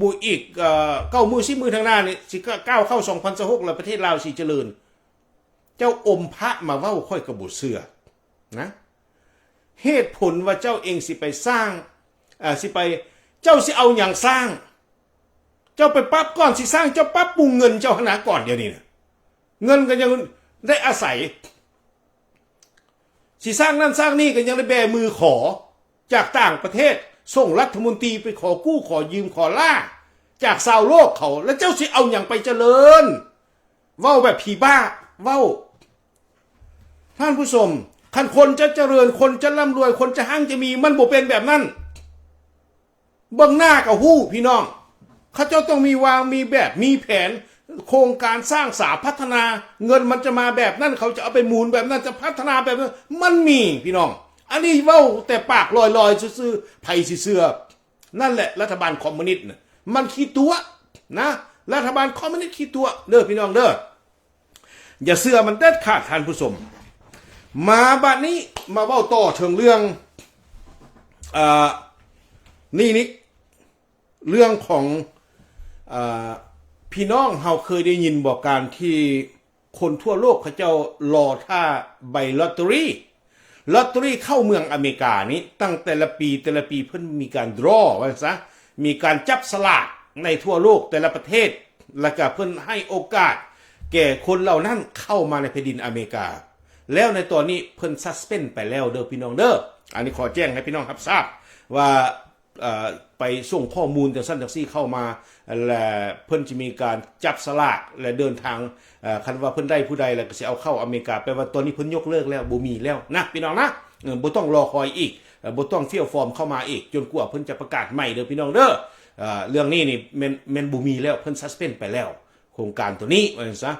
ບໍ່ອີກ ເອີ ເກົ້າມື້ ສິບມື້ທາງໜ້ານີ້ ຊິກ້າວເຂົ້າສອງພັນຊາວຫົກ ແລ້ວປະເທດລາວຊິຈະເລີນ ເຈົ້າອົມພະມາເວົ້າ ຂ້ອຍກະບໍ່ເຊື່ອນະ ເຫດຜົນວ່າເຈົ້າເອງຊິໄປສ້າງ ເອີ ຊິໄປ ເຈົ້າຊິເອົາຫຍັງສ້າງ ເຈົ້າໄປປັບ ກ່ອນຊິສ້າງ ເຈົ້າປັບປຸງເງິນເຈົ້າຫັ້ນນະ ກ່ອນດຽວນີ້ນະ ເງິນກະຍັງໄດ້ອາໄສ ຊິສ້າງນັ້ນສ້າງນີ້ກະຍັງໄດ້ແບມືຂໍຈາກຕ່າງປະເທດ ສົ່ງລັດຖະມົນຕີໄປຂໍກູ້ຂໍຢືມຂໍລາຈາກຊາວໂລກເຂົາ ແລ້ວເຈົ້າຊິເອົາຫຍັງໄປຈະເລີນ? ເວົ້າແບບຜີບ້າເວົ້າ ທ່ານຜູ້ຊົມ ຄັນຄົນຈະຈະເລີນ ຄົນຈະລ່ຳລວຍ ຄົນຈະຮັ່ງຈະມີ ມັນບໍ່ເປັນແບບນັ້ນ. ເບິ່ງໜ້າກະຮູ້ພີ່ນ້ອງ ເຂົາເຈົ້າຕ້ອງມີວາງມີແບບ ມີແຜນ ໂຄງການສ້າງສາພັດທະນາ ເງິນມັນຈະມາແບບນັ້ນ ເຂົາຈະເອົາໄປໝູນແບບນັ້ນ ຈະພັດທະນາແບບນັ້ນ ມັນມີພີ່ນ້ອງ ອັນນີ້ເວົ້າແຕ່ປາກລອຍໆຊື່ໆ ໃຜຊິເຊື່ອ? ນັ້ນແຫຼະລັດຖະບານຄອມມູນິດນະ ມັນຂີ້ຕົວະນະ ລັດຖະບານຄອມມິວນິດຂີ້ຕົວະເດີພີ່ນ້ອງເດີ. ຢ່າເຊື່ອມັນເດັດຂາດທ່ານຜູ້ຊົມ. ມາບາດນີ້ມາເວົ້າຕໍ່ເຖິງເລື່ອງ ເອີ ນີ້ນີ້ ເລື່ອງຂອງ ເອີ ພີ່ນ້ອງເຮົາເຄີຍໄດ້ຍິນບໍ່ ການທີ່ຄົນທົ່ວໂລກເຂົາເຈົ້າລໍຖ້າໃບລອດເຕີຣີ ລອດເຕີຣີເຂົ້າເມືອງອາເມລິການີ້ ຕັ້ງແຕ່ລະປີ ແຕ່ລະປີເພິ່ນມີການ draw ວ່າຊັ້ນຊະ ມີການຈັບສະຫຼາກໃນທົ່ວໂລກແຕ່ລະປະເທດ ແລ້ວກະເພິ່ນໃຫ້ໂອກາດແກ່ຄົນເຫຼົ່ານັ້ນເຂົ້າມາໃນແຜ່ນດິນອາເມລິກາ ແລ້ວໃນຕອນນີ້ເພິ່ນ suspend ໄປແລ້ວເດີພີ່ນ້ອງເດີ. ອັນນີ້ຂໍແຈ້ງໃຫ້ພີ່ນ້ອງຮັບຊາບວ່າ ເອີ ໄປສົ່ງຂໍ້ມູນຈັ່ງຊັ້ນຈັ່ງຊີ້ເຂົ້າມາ ແລະ ເພິ່ນຈະມີການຈັບສະຫຼາກ ແລະ ເດີນທາງ ເອີ ຄັນວ່າເພິ່ນໄດ້ຜູ້ໃດ ແລ້ວກໍຊິເອົາເຂົ້າອາເມລິກາ. ແປວ່າຕອນນີ້ເພິ່ນຍົກເລີກແລ້ວ ບໍ່ມີແລ້ວນະພີ່ນ້ອງນະ. ເອີ ບໍ່ຕ້ອງລໍຄອຍອີກ ເອີ ບໍ່ຕ້ອງຟຽວຟອມເຂົ້າມາອີກ ຈົນກວ່າເພິ່ນຈະປະກາດໃໝ່ເດີພີ່ນ້ອງເດີ. ເອີ ເລື່ອງນີ້ນີ້ແມ່ນ ແມ່ນບໍ່ມີແລ້ວ ເພິ່ນ suspend ໄປແລ້ວ ໂຄງການໂຕນີ້ ວ່າຊັ້ນຊະ.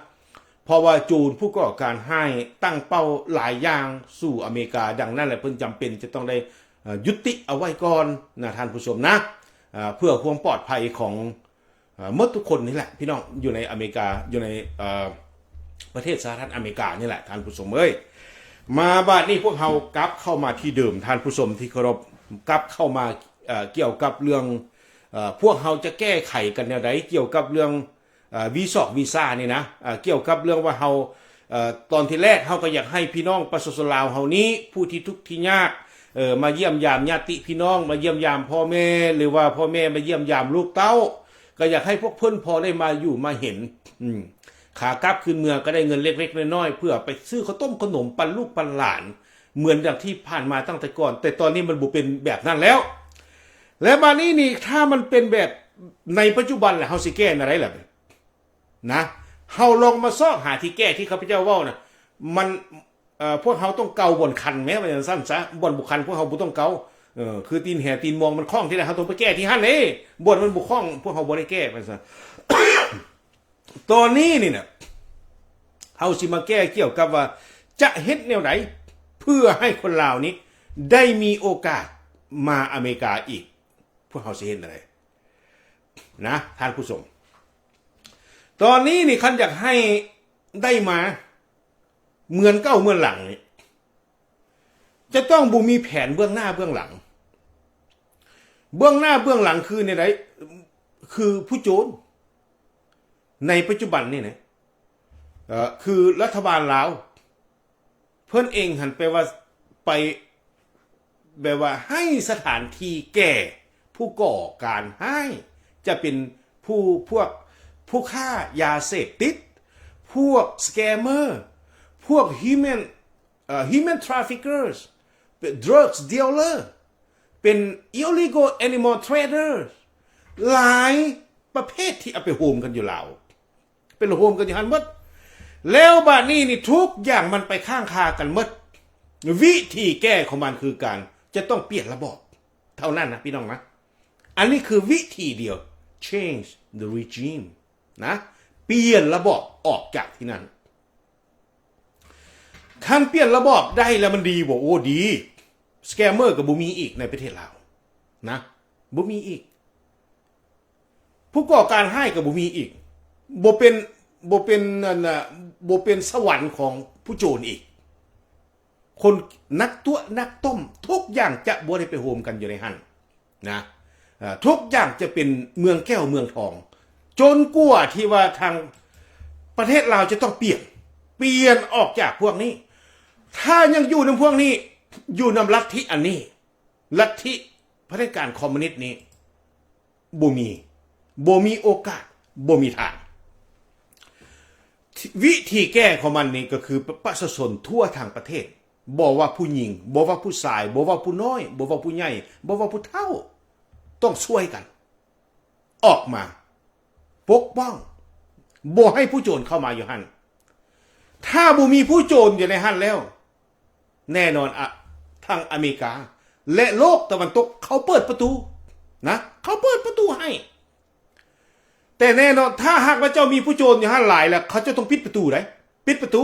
ເພາະວ່າໂຈນຜູ້ກໍ່ການຮ້າຍຕັ້ງເປົ້າຫຼາຍຢ່າງສູ່ອາເມລິກາ, ດັ່ງນັ້ນແຫຼະ ເພິ່ນຈຳເປັນຈະຕ້ອງໄດ້ ເອີ ຢຸດຕິເອົາໄວ້ກ່ອນນະທ່ານຜູ້ຊົມນະ, ເພື່ອຄວາມປອດໄພຂອງ ເອີ ໝົດທຸກຄົນນີ້ແຫຼະພີ່ນ້ອງ ຢູ່ໃນອາເມລິກາ ຢູ່ໃນ ເອີ ປະເທດສະຫະລັດອາເມລິການີ້ແຫຼະທ່ານຜູ້ຊົມເອີຍ. ມາບາດນີ້ພວກເຮົາກັບເຂົ້າມາທີ່ເດີມ ທ່ານຜູ້ຊົມທີ່ເຄົາລົບ, ກັບເຂົ້າມາ ເອີ ກ່ຽວກັບເລື່ອງ ເອີ ພວກເຮົາຈະແກ້ໄຂກັນແນວໃດ ກ່ຽວກັບເລື່ອງ ເອີ ວີຊອກວີຊານີ້ນະ, ເອີ ກ່ຽວກັບເລື່ອງວ່າເຮົາ ເອີ ຕອນທີແລກເຮົາກໍຢາກໃຫ້ພີ່ນ້ອງປະຊາຊົນລາວເຮົານີ້ ຜູ້ທີ່ທຸກທີ່ຍາກ ເອີ ມາຢ້ຽມຢາມຍາດຕິພີ່ນ້ອງ ມາຢ້ຽມຢາມພໍ່ແມ່ ຫຼືວ່າພໍ່ແມ່ມາຢ້ຽມຢາມລູກເຕົ້າ ກໍຢາກໃຫ້ພວກເພິ່ນພໍໄດ້ມາຢູ່ມາເຫັນ. ອືມ ຂາກັບຄືນເມືອກໍໄດ້ເງິນເລັກໆນ້ອຍໆ ເພື່ອໄປຊື້ເຂົ້າຕົ້ມເຂົ້າໜົມປັນລູກປັນຫຼານ ເໝືອນດັ່ງທີ່ຜ່ານມາຕັ້ງແຕ່ກ່ອນ, ແຕ່ຕອນນີ້ມັນບໍ່ເປັນແບບນັ້ນແລ້ວ. ແລະ ບາດນີ້ນີ້ ຖ້າມັນເປັນແບບໃນປັດຈຸບັນແລ້ວ ເຮົາຊິແກ້ແນວໃດລະ? ນະ ເຮົາລອງມາຊອກຫາທີ່ແກ້ທີ່ຂ້າພະເຈົ້າເວົ້ານະ ມັນ ເອີ ພວກເຮົາຕ້ອງເກົາບ່ອນຄັນແມ້ ວ່າຈັ່ງຊັ້ນຊະ, ບ່ອນບໍ່ຄັນພວກເຮົາບໍ່ຕ້ອງເກົາ. ເອີ ຄືຕີນແຫຕີນມອງມັນຄ້ອງທີ່ໃດ ເຮົາຕ້ອງໄປແກ້ທີ່ຫັ້ນເດ້, ບ່ອນມັນບໍ່ຄ້ອງພວກເຮົາບໍ່ໄດ້ແກ້ ວ່າຊັ້ນ. ຕອນນີ້ນີ້ນະ ເຮົາຊິມາແກ້ກ່ຽວກັບວ່າ ຈະເຮັດແນວໃດເພື່ອໃຫ້ຄົນລາວນີ້ໄດ້ມີໂອກາດມາອາເມລິກາອີກ. ພວກເຮົາຊິເຮັດແນວໃດນະທ່ານຜູ້ຊົມ? ຕອນນີ້ນີ້ ຄັນຢາກໃຫ້ໄດ້ມາເໝືອນເກົ່າເໝືອນຫຼັງນີ້ ຈະຕ້ອງບໍ່ມີແຜນເບື້ອງໜ້າເບື້ອງຫຼັງ. ເບື້ອງໜ້າເບື້ອງຫຼັງຄືແນວໃດ? ຄືຜູ້ໂຈນໃນປັດຈຸບັນນີ້ນະ ເອີ ຄືລັດຖະບານລາວ ເພິ່ນເອງຫັ້ນ ແປວ່າໄປ ແບບວ່າໃຫ້ສະຖານທີ່ແກ່ຜູ້ກໍ່ການຮ້າຍ, ຈະເປັນຜູ້ ພວກ ຜູ້ຄ້າຢາເສບຕິດ, ພວກ scammer, ພວກ human ເອີ human traffickers, ເປັນ drugs dealer, ເປັນ illegal animal traders, ຫຼາຍປະເພດທີ່ເອົາໄປໂຮມກັນຢູ່ລາວ. ເປັນໂຮມກັນຢູ່ຫັ້ນໝົດ. ແລ້ວບາດນີ້ນີ້ ທຸກຢ່າງມັນໄປຄ້າງຄາກັນໝົດ. ວິທີແກ້ຂອງມັນຄືການ ຈະຕ້ອງປ່ຽນລະບອບເທົ່ານັ້ນນະ ພີ່ນ້ອງນະ. ອັນນີ້ຄືວິທີດຽວ change the regime ນະ, ປ່ຽນລະບອບອອກຈາກທີ່ນັ້ນ. ຄັນປ່ຽນລະບອບໄດ້ແລ້ວມັນດີບໍ່? ໂອ້ ດີ. scammer ກໍບໍ່ມີອີກໃນປະເທດລາວນະ, ບໍ່ມີອີກ. ຜູ້ກໍ່ການຮ້າຍກໍບໍ່ມີອີກ, ບໍ່ເປັນ ບໍ່ເປັນ ອັນນ່າ ບໍ່ເປັນສະຫວັນຂອງຜູ້ໂຈນອີກ. ຄົນນັກຕົວະນັກຕົ້ມ ທຸກຢ່າງຈະບໍ່ໄດ້ໄປໂຮມກັນຢູ່ໃນຫັ້ນນະ. ເອີ ທຸກຢ່າງຈະເປັນເມືອງແກ້ວເມືອງທອງ ຈົນກວ່າທີ່ວ່າທາງປະເທດລາວຈະຕ້ອງປ່ຽນ, ປ່ຽນອອກຈາກພວກນີ້. ຖ້າຍັງຢູ່ນຳພວກນີ້, ຢູ່ນຳລັດທິອັນນີ້, ລັດທິຜະເດັດການຄອມມູນິດນີ້ ບໍ່ມີ ບໍ່ມີໂອກາດ ບໍ່ມີທາງ. ວິທີແກ້ຂອງມັນນີ້ກໍຄືປະຊາຊົນທົ່ວທັງປະເທດ, ບໍ່ວ່າຜູ້ຍິງ, ບໍ່ວ່າຜູ້ຊາຍ, ບໍ່ວ່າຜູ້ນ້ອຍ, ບໍ່ວ່າຜູ້ໃຫຍ່, ບໍ່ວ່າຜູ້ເຖົ້າ, ຕ້ອງຊ່ວຍກັນອອກມາປົກປ້ອງ, ບໍ່ໃຫ້ຜູ້ໂຈນເຂົ້າມາຢູ່ຫັ້ນ. ຖ້າບໍ່ມີຜູ້ໂຈນຢູ່ໃນຫັ້ນແລ້ວ, ແນ່ນອນ ອະ ທາງອາເມລິກາ ແລະ ໂລກຕາເວັນຕົກ ເຂົາເປີດປະຕູນະ, ເຂົາເປີດປະຕູໃຫ້. ແຕ່ແນ່ນອນ ຖ້າຫາກວ່າເຈົ້າມີຜູ້ໂຈນຢູ່ຫັ້ນຫຼາຍແລ້ວ ເຂົາເຈົ້າຕ້ອງປິດປະຕູໃດ໋, ປິດປະຕູ.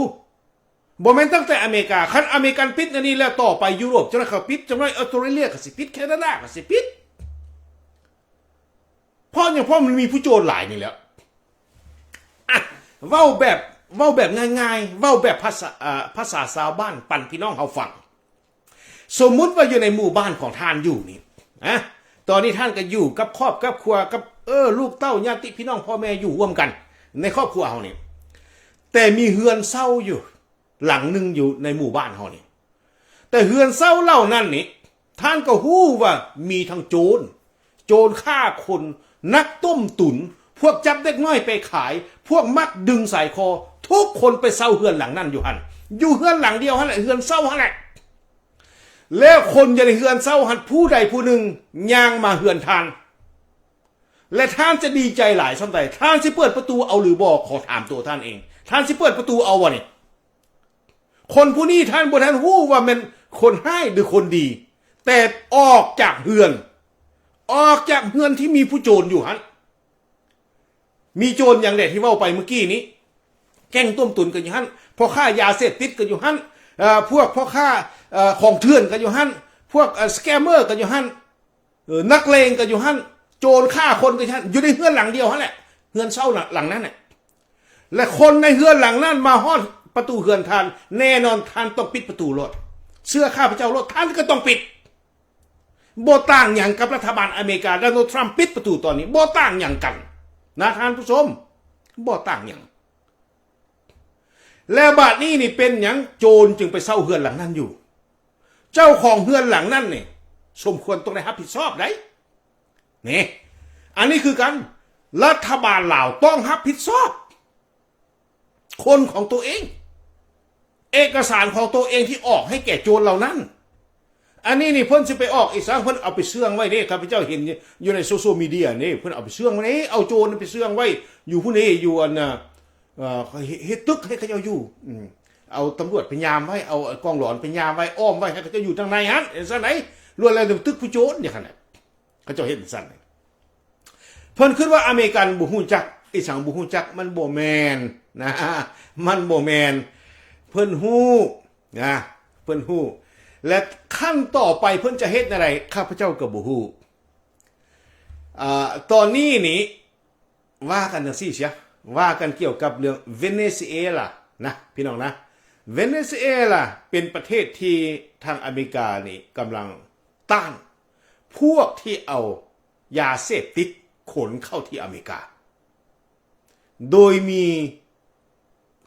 ບໍ່ແມ່ນຕັ້ງແຕ່ອາເມລິກາ, ຄັນອາເມລິກັນປິດອັນນີ້ແລ້ວ ຕໍ່ໄປຢູໂຣບ ຈັກໜ້ອຍເຂົາປິດ, ຈັກໜ້ອຍອອສເຕຣເລຍກໍຊິປິດ, ແຄນາດາກໍຊິປິດ. ເພາະຫຍັງ? ເພາະມັນມີຜູ້ໂຈນຫຼາຍນີ້ແຫຼະ. ເວົ້າແບບ ເວົ້າແບບງ່າຍໆ ເວົ້າແບບພາສາ ເອີ ພາສາຊາວບ້ານປັນພີ່ນ້ອງເຮົາຟັງ. ສົມມຸດວ່າຢູ່ໃນໝູ່ບ້ານຂອງທ່ານຢູ່ນີ້ນະ ຕອນນີ້ທ່ານກໍຢູ່ກັບຄອບກັບຄົວ ກັບ ເອີ ລູກເຕົ້າ ຍາດຕິພີ່ນ້ອງ ພໍ່ແມ່ ຢູ່ຮ່ວມກັນໃນຄອບຄົວເຮົານີ້ ແຕ່ມີເຮືອນເຊົ່າຢູ່ຫຼັງໜຶ່ງຢູ່ໃນໝູ່ບ້ານເຮົານີ້ ແຕ່ເຮືອນເຊົ່າເຫຼົ່ານັ້ນນີ້ ທ່ານກໍຮູ້ວ່າມີທັງໂຈນ ໂຈນຂ້າຄົນ ນັກຕົ້ມຕຸ໋ນ ພວກຈັບເດັກນ້ອຍໄປຂາຍ ພວກມັກດຶງສາຍຄໍ ທຸກຄົນໄປເຊົ່າເຮືອນຫຼັງນັ້ນຢູ່ຫັ້ນ ຢູ່ເຮືອນຫຼັງດຽວຫັ້ນແຫຼະ ເຮືອນເຊົ່າຫັ້ນແຫຼະ. ແລ້ວຄົນຢູ່ໃນເຮືອນເຊົ່າຫັ້ນ ຜູ້ໃດຜູ້ໜຶ່ງຍ່າງມາເຮືອນທ່ານ ແລະ ທ່ານຈະດີໃຈຫຼາຍສ່ຳໃດ? ທ່ານຊິເປີດປະຕູເອົາຫຼືບໍ່? ຂໍຖາມຕົວທ່ານເອງ ທ່ານຊິເປີດປະຕູເອົາບໍ່ນີ້? ຄົນຜູ້ນີ້ທ່ານບໍ່ທັນຮູ້ວ່າແມ່ນຄົນຮ້າຍຫຼືຄົນດີ ແຕ່ອອກຈາກເຮືອນ ອອກຈາກເຮືອນທີ່ມີຜູ້ໂຈນຢູ່ຫັ້ນ. ມີໂຈນຫຍັງແດ່ທີ່ເວົ້າໄປມື້ກີ້ນີ້? ແກ້ງຕົ້ມຕຸ໋ນກໍຢູ່ຫັ້ນ ພໍ່ຄ້າຢາເສບຕິດກໍຢູ່ຫັ້ນ ເອີ ພວກພໍ່ຄ້າ ເອີ ຂອງເຖື່ອນກໍຢູ່ຫັ້ນ ພວກ ເອີ ສະແກມເມີກໍຢູ່ຫັ້ນ ເອີ ນັກເລງກໍຢູ່ຫັ້ນ ໂຈນຂ້າຄົນກໍຢູ່ຫັ້ນ ຢູ່ໃນເຮືອນຫຼັງດຽວຫັ້ນແຫຼະ ເຮືອນເຊົ່ານະ ຫຼັງນັ້ນແຫຼະ. ແລະ ຄົນໃນເຮືອນຫຼັງນັ້ນມາຮອດປະຕູເຮືອນທ່ານ ແນ່ນອນທ່ານຕ້ອງປິດປະຕູໂລດ ເຊື່ອຂ້າພະເຈົ້າໂລດ ທ່ານກໍຕ້ອງປິດ. ບໍ່ຕ່າງຫຍັງກັບລັດຖະບານອາເມລິກາ ໂດນັລ ທຣຳ ປິດປະຕູຕອນນີ້ ບໍ່ຕ່າງຫຍັງກັນນະທ່ານຜູ້ຊົມ ບໍ່ຕ່າງຫຍັງ. ແລ້ວບາດນີ້ນີ້ເປັນຫຍັງໂຈນຈຶ່ງໄປເຊົ່າເຮືອນຫຼັງນັ້ນຢູ່? ເຈົ້າຂອງເຮືອນຫຼັງນັ້ນນີ້ສົມຄວນຕ້ອງໄດ້ຮັບຜິດຊອບໄດ໋ ນີ້ ອັນນີ້ຄືກັນ ລັດຖະບານລາວຕ້ອງຮັບຜິດຊອບ ຄົນຂອງໂຕເອງ ເອກະສານຂອງໂຕເອງທີ່ອອກໃຫ້ແກ່ໂຈນເຫຼົ່ານັ້ນ. ອັນນີ້ນີ້ເພິ່ນຊິໄປອອກອີກສັງ ເພິ່ນເອົາໄປເຊື່ອງໄວ້ເດ້ ຂ້າພະເຈົ້າເຫັນຢູ່ໃນໂຊຊຽວມີເດຍນີ້ ເພິ່ນເອົາໄປເຊື່ອງໄວ້ນີ້ ເອົາໂຈນໄປເຊື່ອງໄວ້ຢູ່ພຸ້ນເດ້ ຢູ່ອັນ ເອີ ເຮັດ ເຮັດຕຶກໃຫ້ເຂົາເຈົ້າຢູ່ ອືມ ເອົາຕຳຫຼວດໄປຍາມໄວ້ ເອົາກອງຫຼອນໄປຍາມໄວ້ ອ້ອມໄວ້ ໃຫ້ເຂົາເຈົ້າຢູ່ທາງໃນຫັ້ນ ເຮັດຈັ່ງໃດ ລ້ວນແລ້ວແຕ່ຕຶກຜູ້ໂຈນ ຢ່າງນັ້ນນະ ເຂົາເຈົ້າເຮັດຈັ່ງຊັ້ນ. ເພິ່ນຄິດວ່າອາເມລິກັນບໍ່ຮູ້ຈັກ ອີສັງບໍ່ຮູ້ຈັກ ມັນບໍ່ແມ່ນນະ ມັນບໍ່ແມ່ນ ເພິ່ນຮູ້ນະ ເພິ່ນຮູ້ ແລະ ຂັ້ນຕໍ່ໄປເພິ່ນຈະເຮັດແນວໃດ ຂ້າພະເຈົ້າກໍບໍ່ຮູ້. ອາ ຕອນນີ້ນີ້ ວ່າກັນຈັ່ງຊີ້ຊະ ວ່າກັນກ່ຽວກັບເລື່ອງເວເນຊູເອລານະ ພີ່ນ້ອງນະ ເວເນຊູເອລາເປັນປະເທດທີ່ທາງອາເມລິການີ້ກຳລັງຕ້ານພວກທີ່ເອົາຢາເສບຕິດຂົນເຂົ້າທີ່ອາເມລິກາ ໂດຍມີ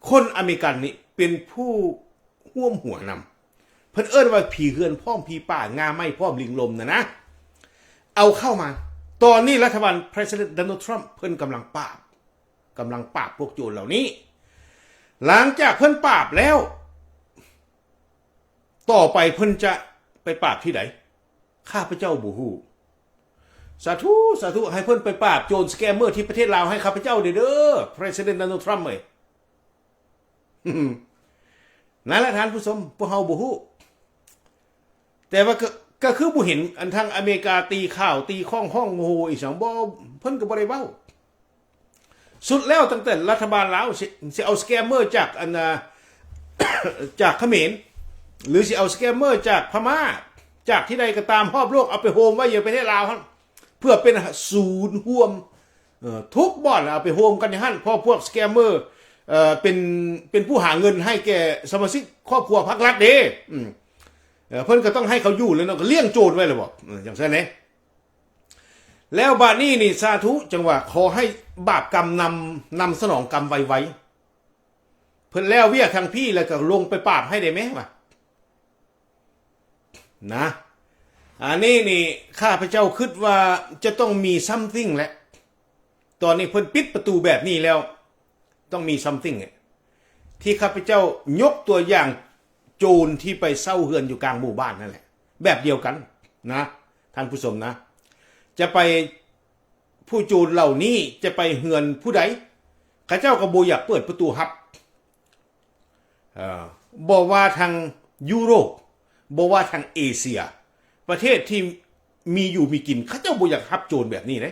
ຄົນອາເມລິກັນນີ້ເປັນຜູ້ຮ່ວມຫົວນຳ ເພິ່ນເອີ້ນວ່າຜີເຮືອນພ້ອມຜີປ່າ ງ່າໄມ້ພ້ອມລິງລົມນະນະ ເອົາເຂົ້າມາ. ຕອນນີ້ລັດຖະບານ President Donald Trump ເພິ່ນກຳລັງປາບ ກຳລັງປາບພວກໂຈນເຫຼົ່ານີ້. ຫຼັງຈາກເພິ່ນປາບແລ້ວ ຕໍ່ໄປເພິ່ນຈະໄປປາບທີ່ໃດ ຂ້າພະເຈົ້າບໍ່ຮູ້. ສາທຸ ສາທຸ ໃຫ້ເພິ່ນໄປປາບໂຈນສະແກມເມີທີ່ປະເທດລາວໃຫ້ຂ້າພະເຈົ້າແດ່ເດີ President Donald Trump ເອີຍ. ນັ້ນແຫຼະທ່ານຜູ້ຊົມ ພວກເຮົາບໍ່ຮູ້ ແຕ່ວ່າກໍ ກໍຄືບໍ່ເຫັນອັນທາງອາເມລິກາຕີຂ່າວ ຕີຄ້ອງຮ້ອງໂຫອີ່ຫຍັງບໍ່ ເພິ່ນກໍບໍ່ໄດ້ເວົ້າ. ສຸດແລ້ວຕັ້ງແຕ່ລັດຖະບານລາວຊິ ຊິເອົາສະແກມເມີຈາກອັນນາ ຈາກຂະເໝນ ຫຼື ຊິເອົາສະແກມເມີຈາກພະມ້າ ຈາກທີ່ໃດກໍຕາມຮອບໂລກ ເອົາໄປໂຮມໄວ້ຢູ່ປະເທດລາວຫັ້ນ ເພື່ອເປັນສູນຮ່ວມ ເອີ ທຸກບ່ອນເອົາໄປໂຮມກັນຢູ່ຫັ້ນ ເພາະພວກສະແກມເມີ ເອີ ເປັນ ເປັນຜູ້ຫາເງິນໃຫ້ແກ່ສະມາຊິກຄອບຄົວພາກລັດເດ້ ອືມ ເອີ ເພິ່ນກໍຕ້ອງໃຫ້ເຂົາຢູ່ແລ້ວເນາະ ກໍລ້ຽງໂຈນໄວ້ແລ້ວບໍ ເອີ ຈັ່ງຊັ້ນເດ້. ແລ້ວບາດນີ້ນີ້ ສາທຸ ຈັ່ງວ່າຂໍໃຫ້ບາບກຳນຳ ນຳສະໜອງກຳໄວໆ ເພິ່ນແລ້ວວຽກທາງພີ້ ແລ້ວກໍລົງໄປປາບໃຫ້ໄດ້ແມ້ວ່າ ນະ ອັນນີ້ນີ້ ຂ້າພະເຈົ້າຄິດວ່າຈະຕ້ອງມີ something ແຫຼະ ຕອນນີ້ເພິ່ນປິດປະຕູແບບນີ້ແລ້ວ ຕ້ອງມີ something ທີ່ຂ້າພະເຈົ້າຍົກຕົວຢ່າງໂຈນທີ່ໄປເຊົ່າເຮືອນຢູ່ກາງໝູ່ບ້ານນັ້ນແຫຼະ ແບບດຽວກັນນະ ທ່ານຜູ້ຊົມນະ ຈະໄປ ຜູ້ໂຈນເຫຼົ່ານີ້ຈະໄປເຮືອນຜູ້ໃດ ເຂົາເຈົ້າກໍບໍ່ຢາກເປີດປະຕູຮັບ ເອີ ບໍ່ວ່າທາງຢູໂຣບ ບໍ່ວ່າທາງເອເຊຍ ປະເທດທີ່ມີຢູ່ມີກິນ ເຂົາເຈົ້າບໍ່ຢາກຮັບໂຈນແບບນີ້ເດ້.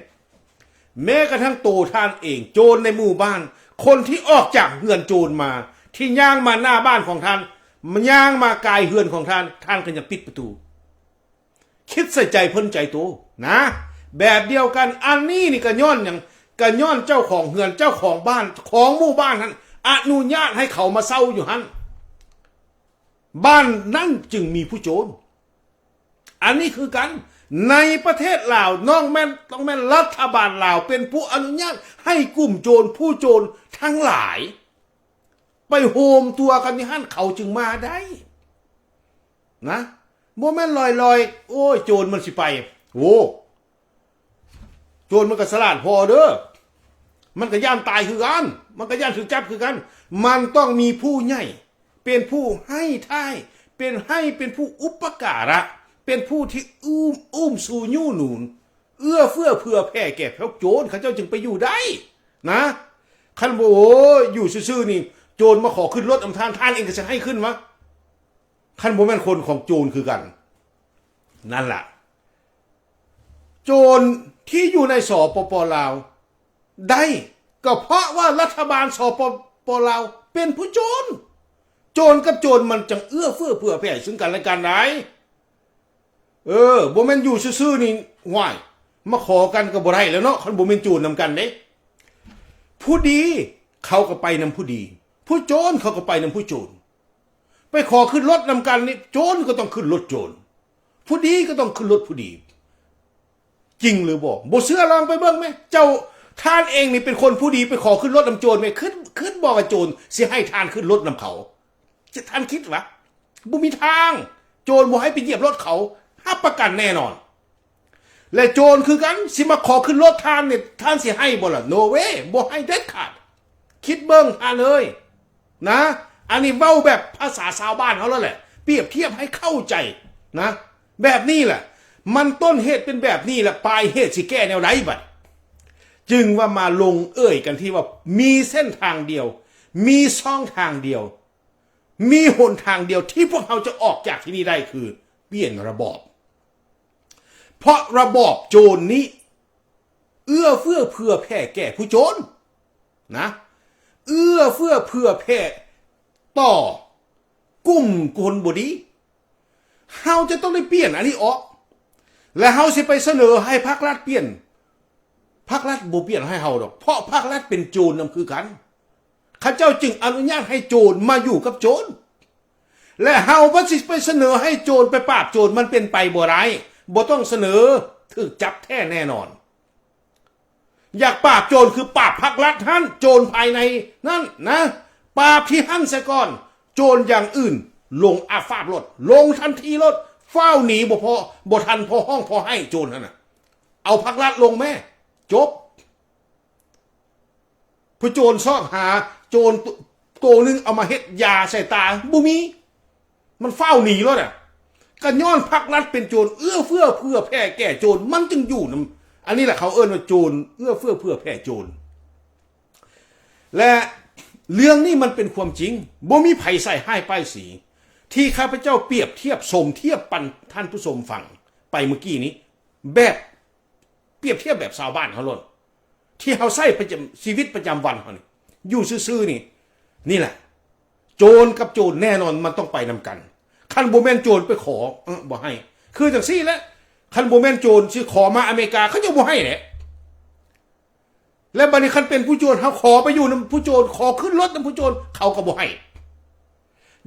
ແມ້ກະທັ່ງໂຕທ່ານເອງ ໂຈນໃນໝູ່ບ້ານ ຄົນທີ່ອອກຈາກເຮືອນໂຈນມາ ທີ່ຍ່າງມາໜ້າບ້ານຂອງທ່ານ ຍ່າງມາກາຍເຮືອນຂອງທ່ານ ທ່ານກໍຍັງປິດປະຕູ. ຄິດໃສ່ໃຈເພິ່ນໃຈໂຕນະ ແບບດຽວກັນ ອັນນີ້ນີ້ກໍຍ້ອນຫຍັງ ກໍຍ້ອນເຈົ້າຂອງເຮືອນ ເຈົ້າຂອງບ້ານ ຂອງໝູ່ບ້ານຫັ້ນອະນຸຍາດໃຫ້ເຂົາມາເຊົ່າຢູ່ຫັ້ນ ບ້ານນັ້ນຈຶ່ງມີຜູ້ໂຈນ. ອັນນີ້ຄືກັນ ໃນປະເທດລາວ ນ້ອງແມ່ນ ຕ້ອງແມ່ນລັດຖະບານລາວເປັນຜູ້ອະນຸຍາດໃຫ້ກຸ່ມໂຈນ ຜູ້ໂຈນທັງຫຼາຍ ໄປໂຮມຕົວກັນຢູ່ຫັ້ນ ເຂົາຈຶ່ງມາໄດ້ນະ. ບໍ່ແມ່ນລອຍໆ ໂອ້ຍ ໂຈນມັນຊິໄປ ໂອ້ ໂຈນມັນກໍສະຫຼາດພໍເດີ້ ມັນກໍຢ້ານຕາຍຄືກັນ ມັນກໍຢ້ານຖືກຈັບຄືກັນ. ມັນຕ້ອງມີຜູ້ໃຫຍ່ເປັນຜູ້ໃຫ້ທ້າຍ ເປັນໃຫ້ ເປັນຜູ້ອຸປະກາລະ ເປັນຜູ້ທີ່ອຸ້ມ ອຸ້ມຊູຍູ້ໜູນ ເອື້ອເຟື້ອເຜື່ອແຜ່ແກ່ພວກໂຈນ ເຂົາເຈົ້າຈຶ່ງໄປຢູ່ໄດ້ນະ. ຄັນບໍ່ ໂອ້ຍ ຢູ່ຊື່ໆນີ້ ໂຈນມາຂໍຂຶ້ນລົດນຳທ່ານ ທ່ານເອງກໍຊິໃຫ້ຂຶ້ນວະ? ຄັນບໍ່ແມ່ນຄົນຂອງໂຈນຄືກັນ ນັ້ນລະ ໂຈນທີ່ຢູ່ໃນ ສປປ ລາວ ໄດ້ ກໍເພາະວ່າລັດຖະບານ ສປປ ລາວ ເປັນຜູ້ໂຈນ. ໂຈນກັບໂຈນມັນຈັ່ງເອື້ອເຟື້ອເຜື່ອແຜ່ຊຶ່ງກັນແລະກັນໄດ້. ເອີ ບໍ່ແມ່ນຢູ່ຊື່ໆນີ້ ຫ້ວຍ ມາຂໍກັນກໍບໍ່ໄດ້ແລ້ວເນາະ ຄັນບໍ່ແມ່ນໂຈນນຳກັນເດ້. ຜູ້ດີເຂົາກໍໄປນຳຜູ້ດີ ຜູ້ໂຈນເຂົາກໍໄປນຳຜູ້ໂຈນ. ໄປຂໍຂຶ້ນລົດນຳກັນນີ້ ໂຈນກໍຕ້ອງຂຶ້ນລົດໂຈນ ຜູ້ດີກໍຕ້ອງຂຶ້ນລົດຜູ້ດີ. ຈິງຫຼືບໍ່? ບໍ່ເຊື່ອລອງໄປເບິ່ງແມ. ເຈົ້າ ທ່ານເອງນີ້ເປັນຄົນຜູ້ດີ ໄປຂໍຂຶ້ນລົດນຳໂຈນແມ. ຄິດ ຄິດບໍ່ວ່າໂຈນຊິໃຫ້ທ່ານຂຶ້ນລົດນຳເຂົາ? ທ່ານຄິດຫວາ? ບໍ່ມີທາງ. ໂຈນບໍ່ໃຫ້ໄປຢຽບລົດເຂົາ ຮັບປະກັນແນ່ນອນ. ແລະໂຈນຄືກັນ ຊິມາຂໍຂຶ້ນລົດທ່ານນີ້ ທ່ານຊິໃຫ້ບໍ່ລະ? No way ບໍ່ໃຫ້ເດັດຂາດ. ຄິດເບິ່ງທ່ານເອີຍ ນະ. ອັນນີ້ເວົ້າແບບພາສາຊາວບ້ານເຮົາແລ້ວແຫຼະ ປຽບທຽບໃຫ້ເຂົ້າໃຈນະ. ແບບນີ້ແຫຼະ ມັນຕົ້ນເຫດເປັນແບບນີ້ແຫຼະ ປາຍເຫດຊິແກ້ແນວໃດບັດ? ຈຶ່ງວ່າມາລົງເອີ່ຍກັນທີ່ວ່າມີເສັ້ນທາງດຽວ ມີຊ່ອງທາງດຽວ ມີຫົນທາງດຽວທີ່ພວກເຮົາຈະອອກຈາກທີ່ນີ້ໄດ້ ຄືປ່ຽນລະບອບ. ເພາະລະບອບໂຈນນີ້ເອື້ອເຟື້ອເຜື່ອແຜ່ແກ່ຜູ້ໂຈນນະ ເອື້ອເຟື້ອເຜື່ອແຜ່ຕໍ່ກຸ່ມຄົນບໍ່ດີ. ເຮົາຈະຕ້ອງໄດ້ປ່ຽນອັນນີ້ອອກ ແລະເຮົາຊິໄປສະເໜີໃຫ້ພັກລັດປ່ຽນ ພັກລັດບໍ່ປ່ຽນໃຫ້ເຮົາດອກ ເພາະພັກລັດເປັນໂຈນນຳຄືກັນ. ເຂົາເຈົ້າຈຶ່ງອະນຸຍາດໃຫ້ໂຈນມາຢູ່ກັບໂຈນ ແລະເຮົາບໍ່ຊິໄປສະເໜີໃຫ້ໂຈນໄປປາບໂຈນ ມັນເປັນໄປບໍ່ໄດ້. ບໍ່ຕ້ອງສະເໜີ ຖືກຈັບແທ້ແນ່ນອນ. ຢາກປາບໂຈນຄືປາບພັກລັດຫັ້ນ ໂຈນພາຍໃນນັ້ນນະ ປາບທີ່ຫັ້ນສາກ່ອນ. ໂຈນຢ່າງອື່ນລົງອາຟາບໂລດ ລົງທັນທີໂລດ ຟ້າວໜີ ບໍ່ພໍ ບໍ່ທັນພໍຮ້ອງພໍໄຫ້ໂຈນຫັ້ນນະ. ເອົາພັກລັດລົງແມ້ ຈົບ. ຜູ້ໂຈນຊອກຫາໂຈນໂຕໜຶ່ງເອົາມາເຮັດຢາໃສ່ຕາ ບໍ່ມີ ມັນຟ້າວໜີໂລດນະ. ກໍຍ້ອນພັກລັດເປັນໂຈນ ເອື້ອເຟື້ອເຜື່ອແຜ່ແກ່ໂຈນ ມັນຈຶ່ງຢູ່ນຳ. ອັນນີ້ແຫຼະເຂົາເອີ້ນວ່າໂຈນ ເອື້ອເຟື້ອເຜື່ອແຜ່ໂຈນ. ແລະເລື່ອງນີ້ມັນເປັນຄວາມຈິງ ບໍ່ມີໃຜໃສ່ຮ້າຍປ້າຍສີ. ທີ່ຂ້າພະເຈົ້າປຽບທຽບສົມທຽບປັນທ່ານຜູ້ຊົມຟັງໄປເມື່ອກີ້ນີ້ ແບບ ປຽບທຽບແບບຊາວບ້ານເຮົາໂລດ ທີ່ເຮົາໃຊ້ປະຈຳ ຊີວິດປະຈຳວັນເຮົານີ້ ຢູ່ຊື່ໆນີ້ ນີ້ແຫຼະ ໂຈນກັບໂຈນແນ່ນອນມັນຕ້ອງໄປນຳກັນ. ຄັນບໍ່ແມ່ນໂຈນໄປຂໍ ເອີ ບໍ່ໃຫ້. ຄືຈັ່ງຊີ້ແຫຼະ ຄັນບໍ່ແມ່ນໂຈນຊິຂໍມາອາເມລິກາ ເຂົາເຈົ້າບໍ່ໃຫ້ແຫຼະ. ແລະບັດນີ້ຄັນເປັນຜູ້ໂຈນ ເຮົາຂໍໄປຢູ່ນຳຜູ້ໂຈນ ຂໍຂຶ້ນລົດນຳຜູ້ໂຈນ ເຂົາກໍບໍ່ໃຫ້.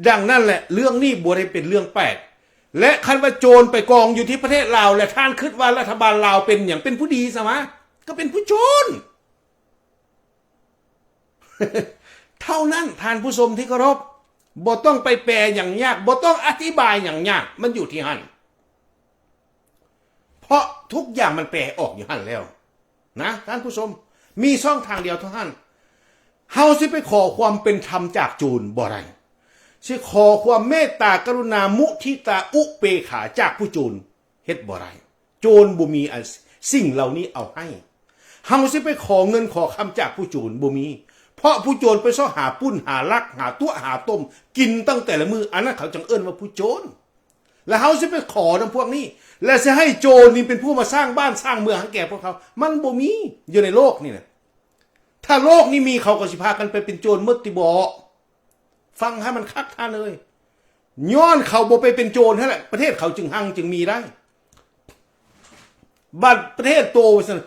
ດັ່ງນັ້ນແຫຼະ ເລື່ອງນີ້ບໍ່ໄດ້ເປັນເລື່ອງແປກ ແລະຄັນວ່າໂຈນໄປກອງຢູ່ທີ່ປະເທດລາວ ແລະທ່ານຄິດວ່າລັດຖະບານລາວເປັນຫຍັງ? ເປັນຜູ້ດີຊະຫວາ? ກໍເປັນຜູ້ໂຈນເທົ່ານັ້ນ. ທ່ານຜູ້ຊົມທີ່ເຄົາລົບ ບໍ່ຕ້ອງໄປແປຫຍັງຍາກ ບໍ່ຕ້ອງອະທິບາຍຫຍັງຍາກ ມັນຢູ່ທີ່ຫັ້ນ. ເພາະທຸກຢ່າງມັນແປອອກຢູ່ຫັ້ນແລ້ວນະທ່ານຜູ້ຊົມ ມີຊ່ອງທາງດຽວເທົ່ານັ້ນ. ເຮົາຊິໄປຂໍຄວາມເປັນທຳຈາກໂຈນບໍ່ໄດ້, ຊິຂໍຄວາມເມດຕາກະລຸນາ ມຸທິຕາ ອຸເບກຂາຈາກຜູ້ໂຈນເຮັດບໍ່ໄດ້. ໂຈນບໍ່ມີອັນ ສິ່ງເຫຼົ່ານີ້ເອົາໃຫ້. ເຮົາຊິໄປຂໍເງິນຂໍຄຳຈາກຜູ້ໂຈນບໍ່ມີ, ເພາະຜູ້ໂຈນໄປຊອກຫາປຸ້ນ ຫາລັກ ຫາຕົວະ ຫາຕົ້ມກິນຕັ້ງແຕ່ລະມື້, ອັນນັ້ນເຂົາຈັ່ງເອີ້ນວ່າຜູ້ໂຈນ. ແລະເຮົາຊິໄປຂໍນຳພວກນີ້ ແລະຊິໃຫ້ໂຈນນີ້ເປັນຜູ້ມາສ້າງບ້ານສ້າງເມືອງໃຫ້ແກ່ພວກເຮົາ ມັນບໍ່ມີຢູ່ໃນໂລກນີ້ນະ. ຖ້າໂລກນີ້ມີ ເຂົາກໍຊິພາກັນໄປເປັນໂຈນໝົດຕິບໍ? ຟັງໃຫ້ມັນຄັກທ່ານເອີຍ, ຍ້ອນເຂົາບໍ່ໄປເປັນໂຈນຫັ້ນແຫຼະ ປະເທດເຂົາຈຶ່ງຮັ່ງຈຶ່ງມີໄດ້. ບັດປະເທດໂຕວ່າຊັ້ນ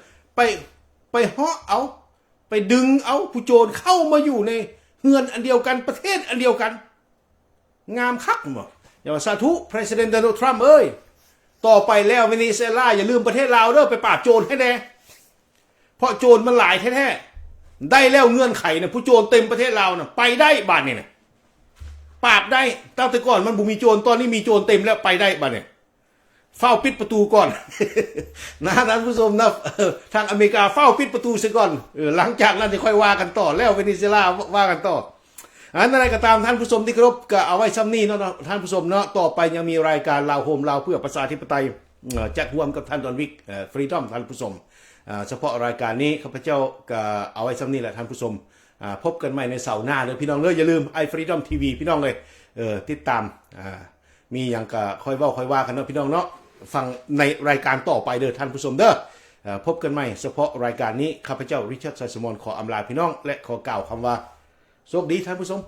ໄປ ໄປເຫາະເອົາ ໄປດຶງເອົາຜູ້ໂຈນເຂົ້າມາຢູ່ໃນເຮືອນອັນດຽວກັນ ປະເທດອັນດຽວກັນ ງາມຄັກບໍ່? ຢ່າວ່າສາທຸ President Donald Trump ເອີຍ, ຕໍ່ໄປແລ້ວເວເນຊູເອລາ ຢ່າລືມປະເທດລາວເດີ້ ໄປປາບໂຈນໃຫ້ແດ່ ເພາະໂຈນມັນຫຼາຍແທ້ໆ. ໄດ້ແລ້ວເງື່ອນໄຂນະ ຜູ້ໂຈນເຕັມປະເທດລາວນະ ໄປໄດ້ບາດນີ້ນະ ປາບໄດ້. ຕັ້ງແຕ່ກ່ອນມັນບໍ່ມີໂຈນ ຕອນນີ້ມີໂຈນເຕັມແລ້ວ ໄປໄດ້ບາດນີ້. ຟ້າວປິດປະຕູກ່ອນ ນະທ່ານຜູ້ຊົມນະ. ເອີ ທາງອາເມລິກາຟ້າວປິດປະຕູເສຍກ່ອນ ເອີ ຫຼັງຈາກນັ້ນຈະຄ່ອຍວ່າກັນຕໍ່ ແລ້ວເວເນຊູເອລາວ່າກັນຕໍ່. ອັນໃດກໍຕາມ ທ່ານຜູ້ຊົມທີ່ເຄົາລົບ ກໍເອົາໄວ້ຊ່ຳນີ້ເນາະ ທ່ານຜູ້ຊົມເນາະ. ຕໍ່ໄປຍັງມີລາຍການລາວໂຮມລາວເພື່ອປະຊາທິປະໄຕ ເອີ ຈັດຮ່ວມກັບທ່ານດອນວິກ ເອີ ຟຣີດອມ ທ່ານຜູ້ຊົມ. ເອີ ສະເພາະລາຍການນີ້ ຂ້າພະເຈົ້າກໍເອົາໄວ້ຊ່ຳນີ້ແຫຼະທ່ານຜູ້ຊົມ. ອ່າ ພົບກັນໃໝ່ໃນເສົາໜ້າເດີ້ ພີ່ນ້ອງເດີ້. ຢ່າລືມ iFreedom ທີ ວີ ພີ່ນ້ອງເອີຍ ເອີ ຕິດຕາມ ອ່າ ມີຫຍັງກໍຄ່ອຍເວົ້າຄ່ອຍວ່າກັນເນາະ ພີ່ນ້ອງເນາະ. ຟັງໃນລາຍການຕໍ່ໄປເດີ້ທ່ານຜູ້ຊົມເດີ້. ເອີ ພົບກັນໃໝ່ ສະເພາະລາຍການນີ້ ຂ້າພະເຈົ້າ ລິຊາດ ໄຊສະໝອນ ຂໍອຳລາພີ່ນ້ອງ ແລະ ຂໍກ່າວຄຳວ່າ ໂຊກດີທ່ານຜູ້ຊົມ.